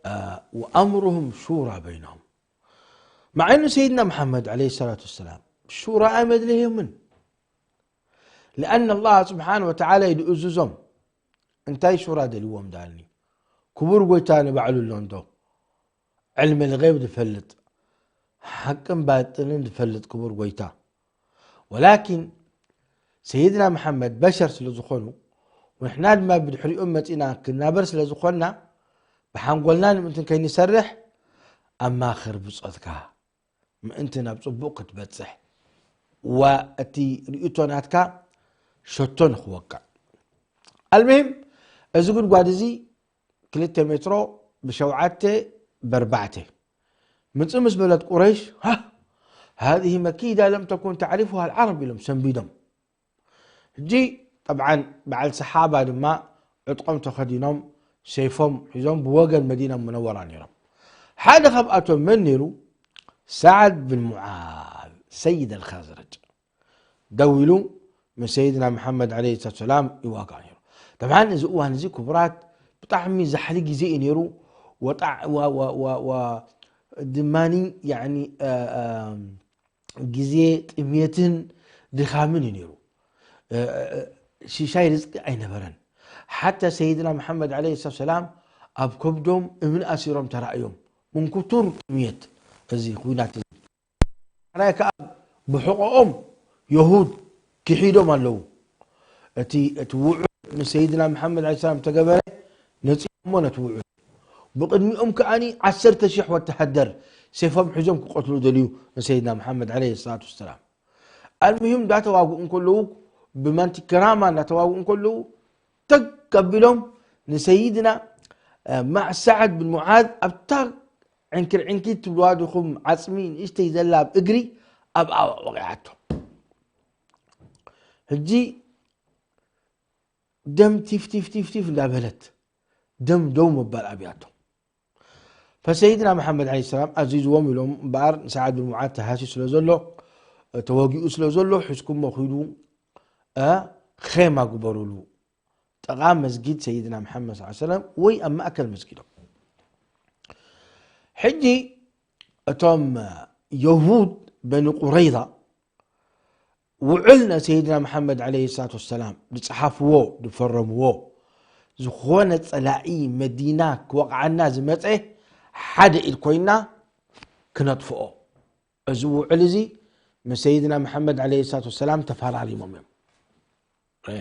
አ፣ ወኣምሩሁም ሹራ በይነሁም። መዓኑ ሰይድና መሓመድ ዐለይሂ ሰላቱ ወሰላም ሹራ ኣመድለዮምን። ለኣን ኣላህ ስብሓን ወተዓላ እዩ ዝእዝዞም። እንታይ ሹራ ደልዎም ዳልኒ? ክቡር ጎይታ ንባዕሉ ኣሎ እንዶ ዕልሚ ልገይብ ዝፈልጥ፣ ሓቅን ባጥልን ዝፈልጥ ክቡር ጎይታ። ወላኪን ሰይድና መሓመድ በሸር ስለ ዝኾኑ፣ ወንሕና ድማ ብድሕሪኦም መጺና ክናበር ስለ ዝኾንና፣ ብሓንጎልና ንምእንትን ከይንሰርሕ፣ ኣማኽር ብጾትካ ምእንቲ ናብ ጽቡቕ ክትበጽሕ፣ ወእቲ ርእይቶ ናትካ ሸቶ ንኽወቅዕ። ኣልሙሂም፣ እዚ ጉድጓድ እዚ ክልተ ሜትሮ ብሸውዓተ ብኣርባዕተ ምጽእ ምስ በለት ቁረይሽ፣ ሃ፣ ሃዚህ መኪዳ ለም ተኩን ተዕሪፉሃ ኣልዓረብ ኢሎም ሰንቢዶም። ሕጂ ጠብዓን በዓል ሰሓባ ድማ ዕጥቆም ተኸዲኖም ሰይፎም ሒዞም ብወገን መዲና ሙነወራ ነይሮም። ሓደ ካብኣቶም መን ነይሩ? ሳዕድ ብን ሙዓዝ ሰይድ ኣልኻዝረጅ። ደው ኢሉ ምስ ሰይድና መሓመድ ዐለይሂ ሰላቱ ሰላም ይዋጋእ ነይሩ። ጠብዓን እዚ እዋን እዚ ክቡራት ብጣዕሚ ዛሕሊ ግዜ እዩ ነይሩ። ወጣዕ-፣ ወ-፣ ወ-፣ ወ-፣ ወ-፣ ድማኒ ያኒ፣ እ፣ እ፣ ግዜ ጥምየትን ድኻምን እዩ ነይሩ። እ፣ እ፣ እ፣ ሽሻይ ርዝቂ ኣይነበረን። ሓታ ሰይድና መሓመድ ዐለይሂ ሰላቱ ሰላም ኣብ ከብዶም እምኒ ኣሲሮም ተራእዮም። ምን ክቱር ጥምየት እዚ ኹናት እዚ። ራይ ከኣ ብሕቆኦም የሁድ ክሒዶም ኣለዉ። እቲ፣ እቲ ውዑል ንሰይድና መሓመድ ዐለይሂ ሰላም ተገበረ፣ ነጺኦሞ ነቲ ውዑል። ብቕድሚኦም ከኣኒ ዓሰርተ ሽሕ ወተሃደር ሴፎም ሒዞም ክቐትሉ ደልዩ ንሰይድና መሓመድ ዐለይሂ ሰላቱ ወሰላም። ኣልሙሂም እንዳተዋግኡ እንከለዉ፣ ብማንቲ ክራማ እንዳተዋግኡ እንከለዉ፣ ተግ ኣቢሎም ንሰይድና፣ እ፣ ማዕ ሳዕድ ብን ሙዓዝ ኣብታ ዕንክር ዕንኪት ትብልዋ ዲኹም ዓጽሚ ንእሽተይ ዘላ ኣብ እግሪ ኣብኣ ወቒዓቶ። ሕጂ ደም ቲፍ ቲፍ ቲፍ ቲፍ እንዳበለት ደም ደው ምባል ኣብያቶ። ፈሰይድና መሓመድ ዐለይሂ ሰላም ኣዚዝዎም ኢሎም እምበኣር ንሰዓድ ብን ሙዓዝ ተሃስዩ ስለ ዘሎ፣ ተወጊኡ ስለ ዘሎ፣ ሒዝኩሞ ኺዱ፣ እ፣ ኼማ ግበሩሉ። ጥቓ መስጊድ ሰይድና መሓመድ ሰለላሁ ዐለይሂ ወሰለም ወይ ኣብ ማእከል መስጊዶም። ሕጂ እቶም የሁድ በኒ ቁረይዛ ውዕል ናይ ሰይድና መሓመድ ዐለይሂ ሰላቱ ወሰላም ዝጸሓፍዎ፣ ዝፈረምዎ፣ ዝኾነ ጸላኢ መዲና ክወቕዓና ዝመጸ ሓደ ኢድ ኮይና ክነጥፍኦ። እዚ ውዕል እዚ ምስ ሰይድና መሓመድ ዐለይሂ ሰላቱ ወሰላም ተፈራሪሞም እዮም። እ፣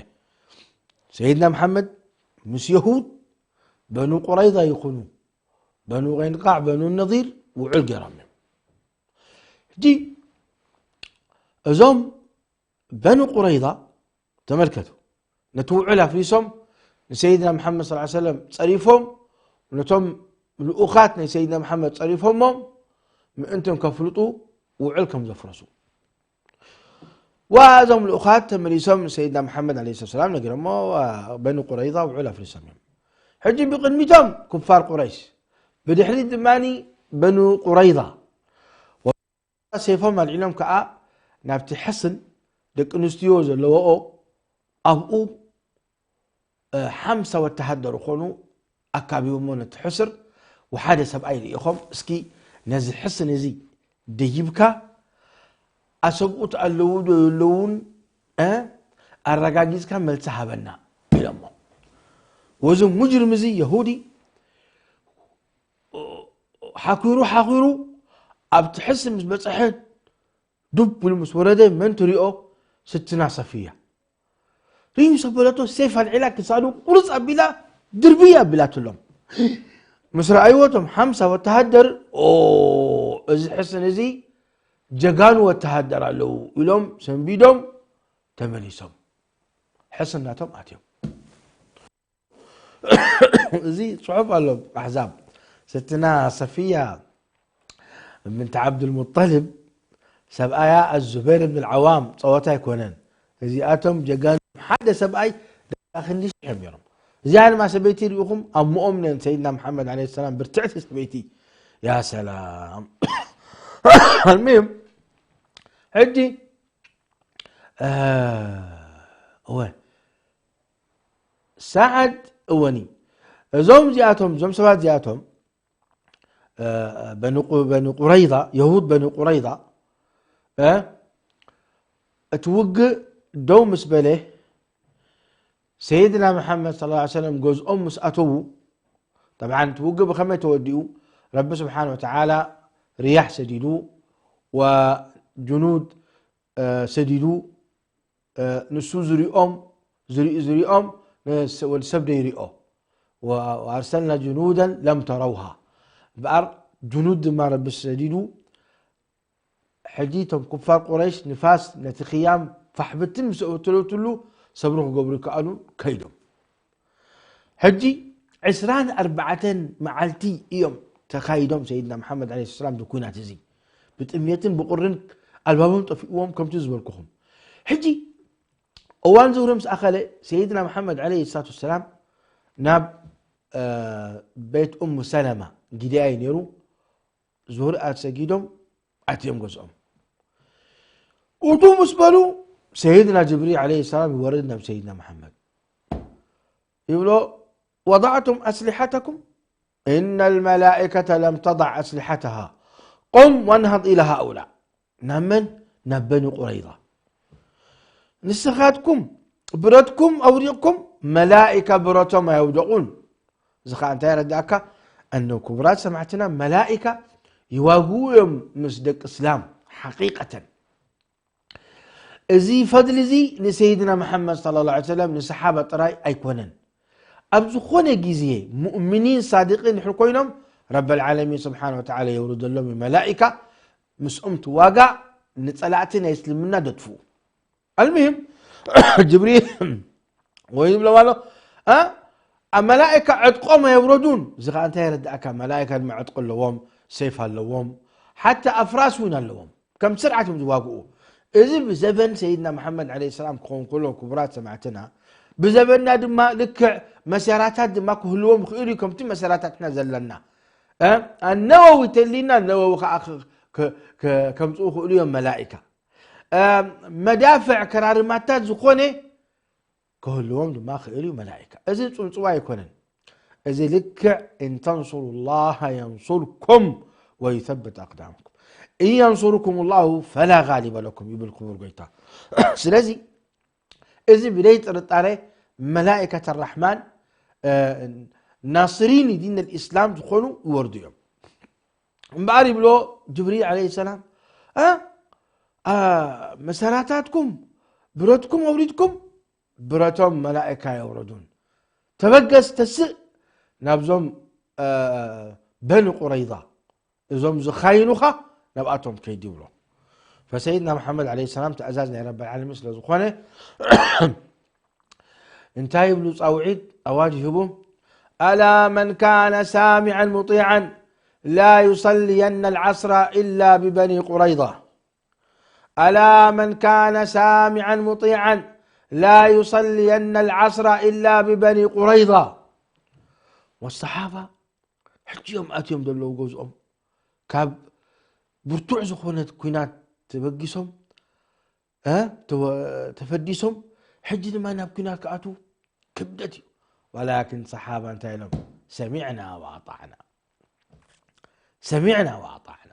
ሰይድና መሓመድ ምስ የሁድ በኑ ቁረይዛ ይኹኑ በኑ ቀይንቃዕ፣ በኑ ነዚር ውዕል ገይሮም እዮም። ሕጂ እዞም በኑ ቁረይዛ ተመልከቱ፣ ነቲ ውዕል ኣፍሪሶም ንሰይድና መሓመድ ሰለላሁ ዐለይሂ ወሰለም ጸሪፎም፣ ነቶም ልኡኻት ናይ ሰይድና መሓመድ ጸሪፎሞም ምእንቶም ከፍልጡ ውዕል ከም ዘፍረሱ። ወእዞም ልኡኻት ተመሊሶም ንሰይድና መሓመድ ዐለይሂ ሰላም ነጊሮሞ፣ በኑ ቁረይዛ ውዕል ኣፍሪሶም እዮም። ሕጂ ብቕድሚቶም ኩፋር ቁረይሽ፣ ብድሕሪት ድማ በኑ ቁረይዛ። ሰይፎም ኣልዒሎም ከኣ ናብቲ ሕስን ደቂ ኣንስትዮ ዘለዎኦ ኣብኡ፣ እ፣ ሓምሳ ወተሃደር ኾኑ ኣካቢቦሞ ነቲ ሕስር። ወሓደ ሰብኣይ ልኢኾም፣ "እስኪ ነዚ ሕስን እዚ ደይብካ፣ ኣሰብኡት ኣለዉ ዶ የለዉን፣ እ፣ ኣረጋጊጽካ መልሲ ሃበና" ኢሎሞ። ወዚ ሙጅርም እዚ የሁዲ ሓኲሩ ሓኲሩ ኣብቲ ሕስን ምስ በጽሐ፣ ዱብ ኢሉ ምስ ወረደ፣ መን ትሪኦ? ስትና ሰፍያ። እዩ ሰበለቶ፣ ሴፍ ኣልዒላ ክሳዱ ቁርጽ ኣቢላ ድርብይ ኣቢላትሎም። ምስ ረኣይዎ እቶም ሓምሳ ወተሃደር፣ "ኦ፣ እዚ ሕስን እዚ ጀጋኑ ወተሃደር ኣለዉ" ኢሎም ሰንቢዶም ተመሊሶም። ሕስን ናቶም ኣትዮም። እዚ ጽሑፍ ኣሎ ኣሕዛብ። ስትና ሰፊያ ብንት ዓብዱልሙጠልብ ሰብኣያ ኣዙበይር ብን ዓዋም ጸወታ ኣይኮነን። እዚኣቶም ጀጋኑ፣ ሓደ ሰብኣይ ዳርጋ ክንዲ ሽሕ እዮም ነይሮም። እዚኣ ድማ ሰበይቲ ርኢኹም፣ ኣብ መኦም ነን ሰይድና መሓመድ ዓለይሂ ሰላም ብርትዕቲ ሰበይቲ። ያ ሰላም። ኣልሙሂም፣ ሕጂ፣ እ፣ እወ፣ ሳዓድ እወኒ። እዞም እዚኣቶም፣ እዞም ሰባት እዚኣቶም፣ እ፣ በኒ ቁ-፣ በኒ ቁረይዛ፣ የሁድ በኒ ቁረይዛ፣ እ፣ እቲ ውግእ ደው ምስ በለ፣ ሰይድና መሓመድ ሰለላሁ ዐለይሂ ወሰለም ገዝኦም ምስ ኣተዉ፣ ጠብዓን እቲ ውግእ ብኸመይ ተወዲኡ? ረቢ ስብሓነ ወተዓላ ሪያሕ ሰዲዱ፣ ወጅኑድ፣ እ፣ ሰዲዱ፣ እ፣ ንሱ ዝሪኦም፣ ዝሪኡ ዝሪኦም፣ ንስ-፣ ወዲ ሰብ ደይሪኦ። ወ-፣ ወኣርሰልና ጅኑደን ለም ተረውሃ። እምበኣር ጅኑድ ድማ ረቢ ሰዲዱ። ሕጂ እቶም ኩፋር ቁረይሽ ንፋስ ነቲ ኽያም ፋሕ ብትን ምስ ኣወተለትሉ ሰብሪ ክገብሩ ይከኣሉ ከይዶም። ሕጂ ዕስራን ኣርባዕተን መዓልቲ እዮም ተኻይዶም ሰይድና መሓመድ ዓለይሂ ሰላም እዚ ኲናት እዚ። ብጥምየትን ብቑርን ኣልባቦም ጠፊእዎም ከምቲ ዝበልኩኹም። ሕጂ እዋን ዙህሪ ምስ ኣኸለ ሰይድና መሓመድ ዓለይሂ ሰላቱ ወሰላም ናብ፣ እ፣ ቤት ኡሙ ሰለማ ጊድያ እዩ ነይሩ። ዙህሪ ኣሰጊዶም ኣትዮም ገዝኦም። እቱ ምስ በሉ ሰይድና ጅብሪል ዓለይሂ ሰላም ይወርድ ናብ ሰይድና መሓመድ ይብሎ፣ "ወضዕቱም ኣስሊሐተኩም? ኢነ ልመላኢከተ ለም ተضዕ ኣስሊሐተሃ። ቁም ወንሀድ ኢላ ሃኡላእ." ናብ መን? ናብ በኒ ቁረይዛ። "ንስኻትኩም ብረትኩም ኣውዲቕኩም፣ መላኢካ ብረቶም ኣየውደቑን." እዚ ኸኣ እንታይ የረድኣካ? ኣነ ክቡራት ሰማዕትና፣ መላኢካ ይዋግኡ እዮም ምስ ደቂ እስላም። ሓቂቀተን፣ እዚ ፈድሊ እዚ ንሰይድና መሓመድ ሰለላሁ ዐለይሂ ወሰለም፣ ንሰሓባ ጥራይ ኣይኮነን። ኣብ ዝኾነ ግዜ ሙእሚኒን ሳድቂን ድሕር ኮይኖም፣ ረበል ዓለሚን ስብሓነ ወተዓላ የውርደሎም እዩ መላኢካ፣ ምስኦም ትዋጋእ፣ ንጸላእቲ ናይ እስልምና ደጥፍኡ። ኣልሙሂም፣ ጅብሪል ወይ ይብሎም ኣሎ፣ እ፣ ኣብ መላኢካ ዕጥቆም ኣየውረዱን። እዚ ኸኣ እንታይ የረድኣካ? መላኢካ ድማ ዕጥቂ ኣለዎም፣ ሰይፍ ኣለዎም፣ ሓታ ኣፍራስ እውን ኣለዎም። ከም ስርዓት እዮም ዝዋግኡ። እዚ ብዘበን ሰይድና መሓመድ ዓለይሂ ሰላም ክኸውን ከሎ፣ ክቡራት ሰማዕትና፣ ብዘበንና ድማ ልክዕ መሳርያታት ድማ ክህልዎም ይኽእሉ እዩ፣ ከምቲ መሳርያታትና ዘለና። እ፣ ኣነወዊ ተሊና፣ ነወዊ ኸኣ ክ-፣ ክ-፣ ክ-፣ ከምጽኡ ይኽእሉ እዮም መላኢካ። እ፣ መዳፍዕ ከራርማታት ዝኾነ ክህልዎም ድማ ክእል እዩ መላኢካ። እዚ ጽውጽዋይ ኣይኮነን። እዚ ልክዕ "እን ተንሱሩላሃ የንሱርኩም ወዩሰብት ኣቅዳምኩም፣ እን የንሱርኩም ላሁ ፈላ ጋሊበ ለኩም" ይብል ክቡር ጎይታ። ስለዚ እዚ ብደይ ጥርጣረ መላኢከት ኣራሕማን፣ እ፣ ናስሪን ዲን ልእስላም ዝኾኑ ይወርዱ እዮም። እምበኣር ይብሎ ጅብሪል ዓለይሂ ሰላም፣ እ፣ እ፣ መሳርያታትኩም ብረትኩም ኣውሪድኩም፣ ብረቶም መላእካ የውረዱን። ተበገስ፣ ተስእ፣ ናብዞም፣ እ፣ በኒ ቁረይዛ፣ እዞም ዝኻይኑኻ ናብኣቶም ከይድ ይብሎ። ፈሰይድና መሓመድ ዓለይሂ ሰላም ትእዛዝ ናይ ረብል ዓለሚን ስለ ዝኾነ፣ እንታይ ይብሉ ጻውዒት፣ ኣዋጅ ይህቡ? "ኣላ መን ካነ ሳሚዐን ሙጢዐን ላ ዩሰልየነ ልዓስራ ኢላ ብበኒ ቁረይዛ። ኣላ መን ካነ ሳሚዐን ሙጢዐን ላ ዩሰልየነ ልዓስራ ኢላ ብበኒ ቁረይዛ." ወሰሓባ ሕጂ እዮም ኣትዮም ዘለዉ ገዝኦም። ካብ ብርቱዕ ዝኾነት ኲናት ተበጊሶም፣ እ፣ ተወ-፣ ተፈዲሶም፣ ሕጂ ድማ ናብ ኲናት ክኣትዉ ክብደት እዩ። ወላኪን ሰሓባ እንታይ ኢሎም? "ሰሚዕና ወኣጣዕና። ሰሚዕና ወኣጣዕና።"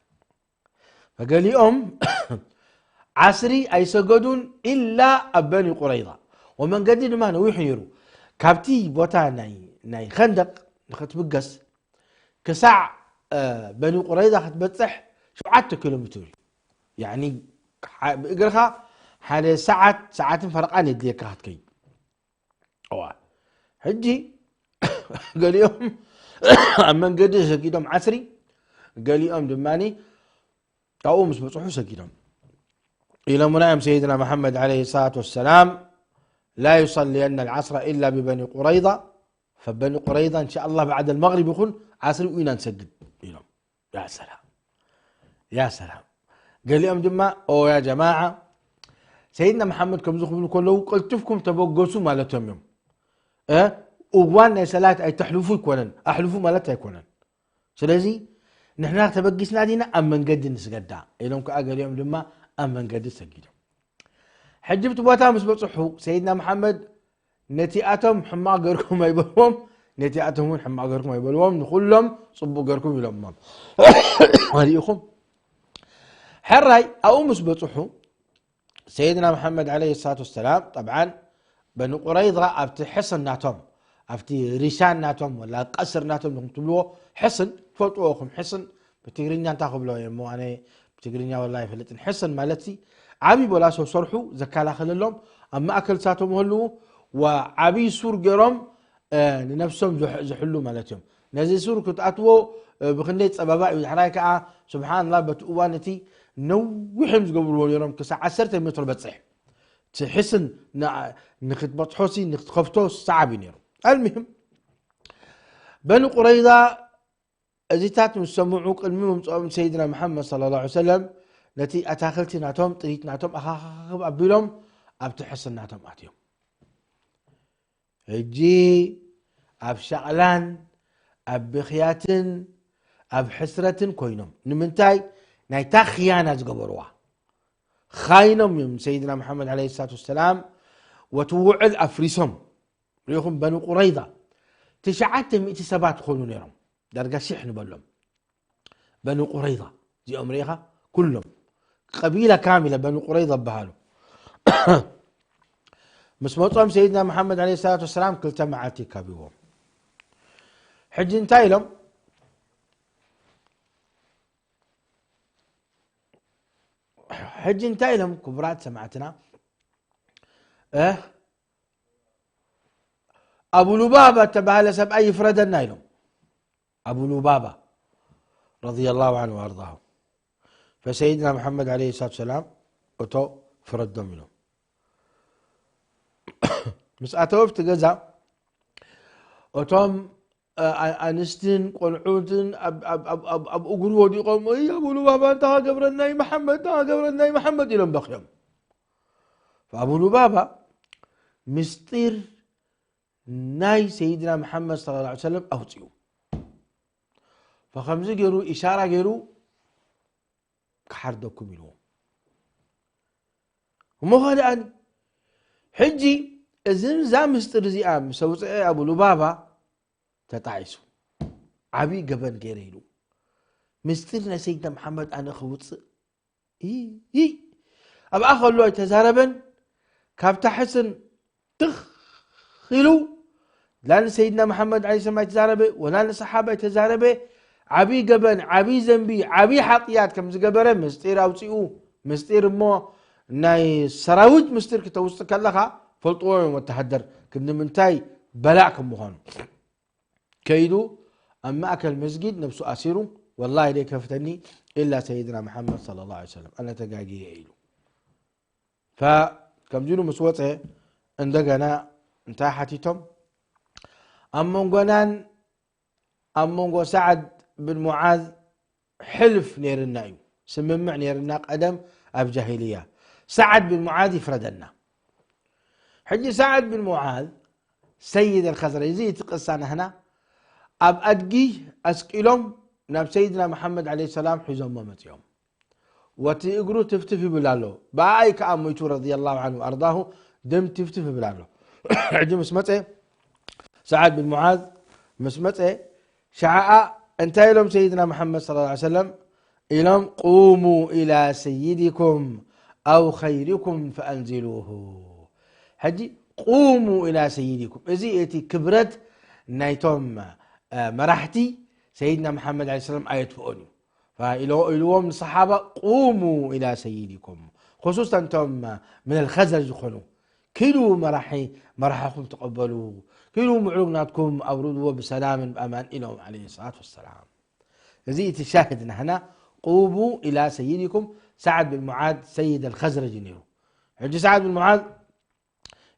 ፈገሊኦም ዓስሪ ኣይሰገዱን ኢላ ኣብ በኒ ቁረይዛ። ወመንገዲ ድማ ነዊሕ ነይሩ። ካብቲ ቦታ ናይ፣ ናይ ኸንደቕ ንኽትብገስ ክሳዕ፣ እ፣ በኒ ቁረይዛ ክትበጽሕ ሸውዓተ ኪሎ ሜትር እዩ። ያዕኒ፣ ሓ-፣ ብእግርኻ ሓደ ሰዓት፣ ሰዓትን ፈረቓን የድልየካ ክትከይድ። እዋ ሕጂ ገሊኦም ኣብ መንገዲ ሰጊዶም ዓስሪ፣ ገሊኦም ድማ ኣብኡ ምስ በፅሑ ሰጊዶም። ኢሎምና እዮም ሰይድና መሓመድ ዓለይሂ ሰላቱ ወሰላም፣ لا يصلين العصر إلا ببني قريظة، فبني قريظة إن شاء الله بعد المغرب ይኹን ዓስሪ ኢና ንሰግድ ኢሎም። ያ ሰላም፣ ያ ሰላም። ገሊኦም ድማ ኦ ያ ጀማዓ፣ ሰይድና መሓመድ ከምዚ ክብሉ ከለዉ ቀልጥፍኩም ተበገሱ ማለቶም እዮም። እ እዋን ናይ ሰላት ኣይተሕልፉ ኣይኮነን፣ ኣሕልፉ ማለት ኣይኮነን። ስለዚ ንሕና ተበጊስና ዲና ኣብ መንገዲ ንስገዳ ኢሎም ከዓ ገሊኦም ድማ ኣብ መንገዲ ሰጊዶም። ሕጂ ብቲ ቦታ ምስ በፅሑ ሰይድና መሓመድ ነቲኣቶም ሕማቕ ገርኩም ኣይበልዎም፣ ነቲኣቶም እውን ሕማቕ ገርኩም ኣይበልዎም፣ ንኩሎም ፅቡቅ ገርኩም ኢሎሞም። ሪኢኹም። ሕራይ ኣብኡ ምስ በፅሑ ሰይድና መሓመድ ዓለይሂ ሰላቱ ወሰላም ጠብዓን በኒ ቁረይዛ ኣብቲ ሕስን ናቶም ኣብቲ ሪሻን ናቶም ወላ ቀስር ናቶም ንኹም ትብልዎ ሕስን ትፈልጥዎ ኹም ሕስን ብትግርኛ እንታይ ክብሎ እየ እሞ ኣነ ብትግርኛ ወላ ኣይፈልጥን። ሕስን ማለት ሲ ዓብዪ ቦላሶ ሰርሑ ዘከላኸለሎም ኣብ ማእከል ሳቶም ህልዉ ወዓብዪ ሱር ገይሮም ንነፍሶም ዝሕሉ ማለት እዮም። ነዚ ሱር ክትኣትዎ ብክንደይ ፀበባ እዩ። ዳሕራይ ከዓ ስብሓንላ በቲ እዋን እቲ ነዊሕም ዝገብርዎ ነይሮም ክሳብ ዓሰርተ ሜትሮ በፅሕ እቲ ሕስን ንክትበፅሖ ሲ ንክትከፍቶ ሰዓብ እዩ ነይሩ። ኣልሚህም በኒ ቁረይዛ እዚታት ምስ ሰምዑ ቅድሚ ምምፅኦም ሰይድና መሓመድ صلى الله عليه وسلم ነቲ ኣታክልቲ ናቶም ጥሪት ናቶም ኣኻኽብ ኣቢሎም ኣብቲ ሕስን ናቶም ኣትዮም። ሕጂ ኣብ ሻቕላን ኣብ ብኽያትን ኣብ ሕስረትን ኮይኖም ንምንታይ ናይታ ክያና ዝገበርዋ ኻይኖም እዮም ሰይድና መሓመድ ለ ሰላት ወሰላም ወቲ ውዕል ኣፍሪሶም። ሪኢኹም በኒ ቁረይዛ ትሽዓተ ሚእቲ ሰባት ክኾኑ ነይሮም ዳርጋ ሽሕ ንበሎም በኒ ቁረይዛ እዚኦም ርኢኻ ኩሎም ቀቢላ ካሚላ በኒ ቁረይዛ በሃሉ ምስ መጾም ሰይድና መሓመድ ለ ሰላት ወሰላም ክልተ መዓልቲ ይካብዎም። ሕጂ እንታይ ኢሎም ሕጂ እንታይ ኢሎም ክቡራት ሰማዕትና ኣቡ ሉባባ እተባሃለ ሰብኣይ ይፍረደና ኢሎም ኣቡ ሉባባ ረضي الله عنه وأرضاه فسيدنا محمد عليه الصلاة والسلام እቶ ፍረዶም ኢሎም ምስ ኣተወ ኣብቲ ገዛ እቶም ኣንስትን ቆልዑትን ኣብ እግሩ ወዲቖም ኣቡ ሉባባ እንታ ገብረናይ መሓመድ እንታ ገብረናይ መሓመድ ኢሎም በኽዮም ኣቡ ሉባባ ምስጢር ናይ ሰይድና መሓመድ صلى الله عليه وسلم ኣውፅኡ ፈከምዚ ገይሩ ኢሻራ ገይሩ ክሓርደኩም ኢልዎም እሞ ኸ ደኣኒ ሕጂ እዚ ዛ ምስጢር እዚኣ ምስ ኣውፅአ ኣቡ ሉባባ ተጣዒሱ ዓብዪ ገበን ገይረ ኢሉ ምስጢር ናይ ሰይድና መሓመድ ኣነ ክውፅእ ይይ ኣብኣ ከሎ ኣይተዛረበን ካብታ ሕስን ትኽ ኢሉ ላ ንሰይድና መሓመድ ለ ሰላም ኣይተዛረበ ወላ ንሰሓባ ኣይተዛረበ ዓብዪ ገበን ዓብዪ ዘንቢ ዓብዪ ሓጥያት ከም ዝገበረ ምስጢር ኣውፅኡ ምስጢር እሞ ናይ ሰራዊት ምስጢር ክተውፅእ ከለኻ ፈልጥዎ እዮም ወተሃደር ክንዲ ምንታይ በላእ ከም ምዃኑ ከይዱ ኣብ ማእከል መስጊድ ነብሱ ኣሲሩ ወላሂ ደይከፍተኒ ኢላ ሰይድና መሓመድ صلى الله عليه وسلم ኣነ ተጋግየ ኢሉ ከምዚ ኢሉ ምስ ወፀ እንደገና እንታይ ሓቲቶም ኣብ መንጎናን ኣብ መንጎ ሰዓድ ብን ሙዓዝ ሕልፍ ነይርና እዩ ስምምዕ ነይርና ቀደም ኣብ ጃሂልያ ሰዓድ ብን ሙዓዝ ይፍረደና ሕጂ ሰዓድ ብን ሙዓዝ ሰይድ الخزرج እዚ እቲ ቅሳ ናህና ኣብ ኣድጊ ኣስቂሎም ናብ ሰይድና መሓመድ ለ ሰላም ሒዞሞ መፅኦም ወቲ እግሩ ትፍትፍ ይብል ኣሎ ብኣይ ከዓ ሞይቱ ረضي الله عنه وأرضاه ደም ትፍትፍ ይብል ኣሎ ሕጂ ምስ መፀ ሰዓድ ብን ሙዓዝ ምስ መፀ ሸዓኣ እንታይ ኢሎም ሰይድና መሓመድ صلى الله عليه وسلم ኢሎም قوموا إلى سيدكم أو خيركم فأنزلوه ሕጂ قوموا إلى سيدكم እዚ እቲ ክብረት ናይቶም መራሕቲ ሰይድና መሓመድ ለ ሰላም ኣየጥፍኦን እዩ ኢልዎም ንሰሓባ قوموا إلى سيدكم خصوصا እቶም من الخزرج ዝኾኑ ኪዱ መራሒ መራሕኹም ተቐበሉ፣ ኪዱ ምዕሩግ ናትኩም ኣብርድዎ ብሰላምን ብኣማን ኢሎም ዓለይሂ ሰላቱ ወሰላም። እዚ እቲ ሻሂድ ናህና። ቁቡ ኢላ ሰይድኩም ሰዓድ ብን ሙዓዝ ሰይድ ኣልኸዝረጅ ነይሩ። ሕጂ ሰዓድ ብን ሙዓዝ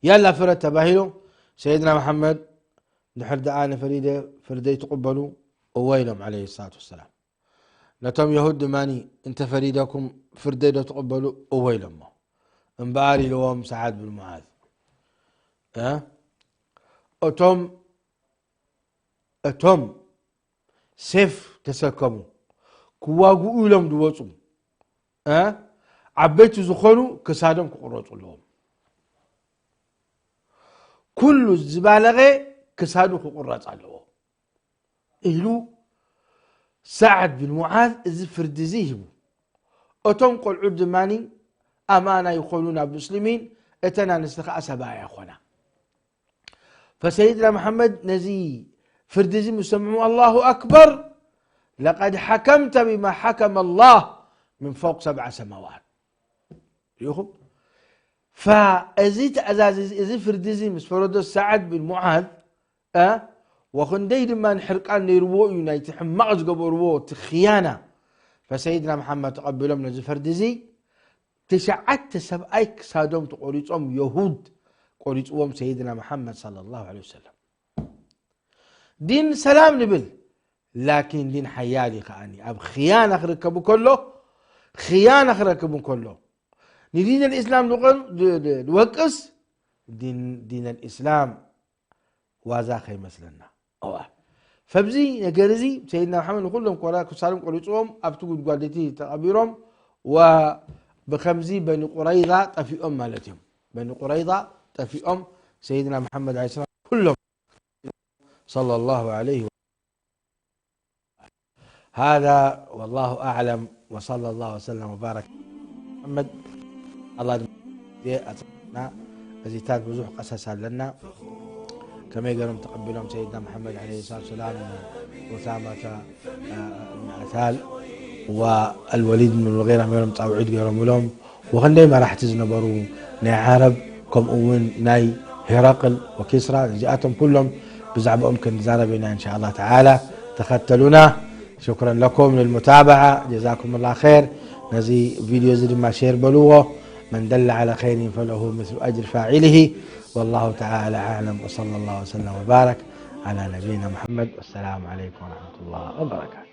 ያላ ፍረድ ተባሂሉ። ሰይድና መሓመድ ድሕር ደኣ ንፈሪደ ፍርደይ ትቕበሉ እወ ኢሎም ዓለይሂ ሰላቱ ወሰላም። ነቶም የሁድ ድማኒ እንተ ፈሪደኩም ፍርደይ ዶ ትቕበሉ እወ ኢሎሞ። እምበኣር ኢልዎም ሰዓድ ብን ሙዓዝ እ እቶም እቶም ሴፍ ተሰከሙ ክዋግኡ ኢሎም ዝወፁ እ ዓበይቲ ዝኾኑ ክሳዶም ክቁረፁ ኣለዎም። ኩሉ ዝባለቐ ክሳዱ ክቁረፅ ኣለዎ ኢሉ ሰዓድ ብን ሙዓዝ እዚ ፍርዲ እዚ ሂቡ። እቶም ቆልዑት ድማ ኣማና ይኾኑ ናብ ሙስሊሚን፣ እተን ኣንስቲ ከዓ ሰብኣያ ይኾና። ፈሰይድና መሓመድ ነዚ ፍርዲ እዚ ምስ ሰምዑ ኣላሁ ኣክበር ለቀድ ሓከምተ ብማ ሓከመ ኣላህ ምን ፈውቅ ሰብዓ ሰማዋት። ሪኢኹም? ፈእዚ ትእዛዝ እዚ፣ እዚ ፍርዲ እዚ ምስ ፈረዶ ሰዓድ ብን ሙዓዝ እ ወክንደይ ድማ ንሕርቃን ነይርዎ እዩ ናይቲ ሕማቕ ዝገበርዎ እቲ ክያና። ፈሰይድና መሓመድ ተቐቢሎም ነዚ ፈርዲ እዚ ትሽዓተ ሰብኣይ ክሳዶም ተቆሪጾም የሁድ ቆሪጽዎም ሰይድና መሓመድ ሰለላሁ ዐለይሂ ወሰለም። ዲን ሰላም ንብል ላኪን ዲን ሓያል እዩ ከዓኒ ኣብ ክያና ክርከብ ከሎ ክያና ክረክብ ከሎ ንዲን ልእስላም ዝወቅስ ዲን ልእስላም ዋዛ ከይመስለና። እዋ ፈብዚ ነገር እዚ ሰይድና መሓመድ ንኩሎም ክሳዶም ቆሪፅዎም ኣብቲ ጉድጓድ እቲ ተቐቢሮም ብከምዚ በኒ ቁረይዛ ጠፊኦም ማለት እዮም። በኒ ቁረይዛ ጠፊኦም ሰይድና መሓመድ ዐለይሂ ሰላም ኩሎም صلى الله عليه وسلم. هذا والله أعلم وصلى الله وسلم وبارك محمد الله أتنا أزيتات بزوح قصص لنا كما يقولون تقبلهم سيدنا محمد عليه الصلاة والسلام وأسامة بن عثال والوليد بن المغيرة ميرم تعويد قالوا لهم وخندي ما راح تزنبروا نعرب كم أون ناي هرقل وكسرى زياتهم كلهم بزعبهم كنزارة بنا إن شاء الله تعالى. تختلونا. شكرا لكم للمتابعة جزاكم الله خير. نزي فيديو زي ما شير بلوغه من دل على خير فله مثل أجر فاعله. والله تعالى أعلم وصلى الله وسلم وبارك على نبينا محمد والسلام عليكم ورحمة الله وبركاته.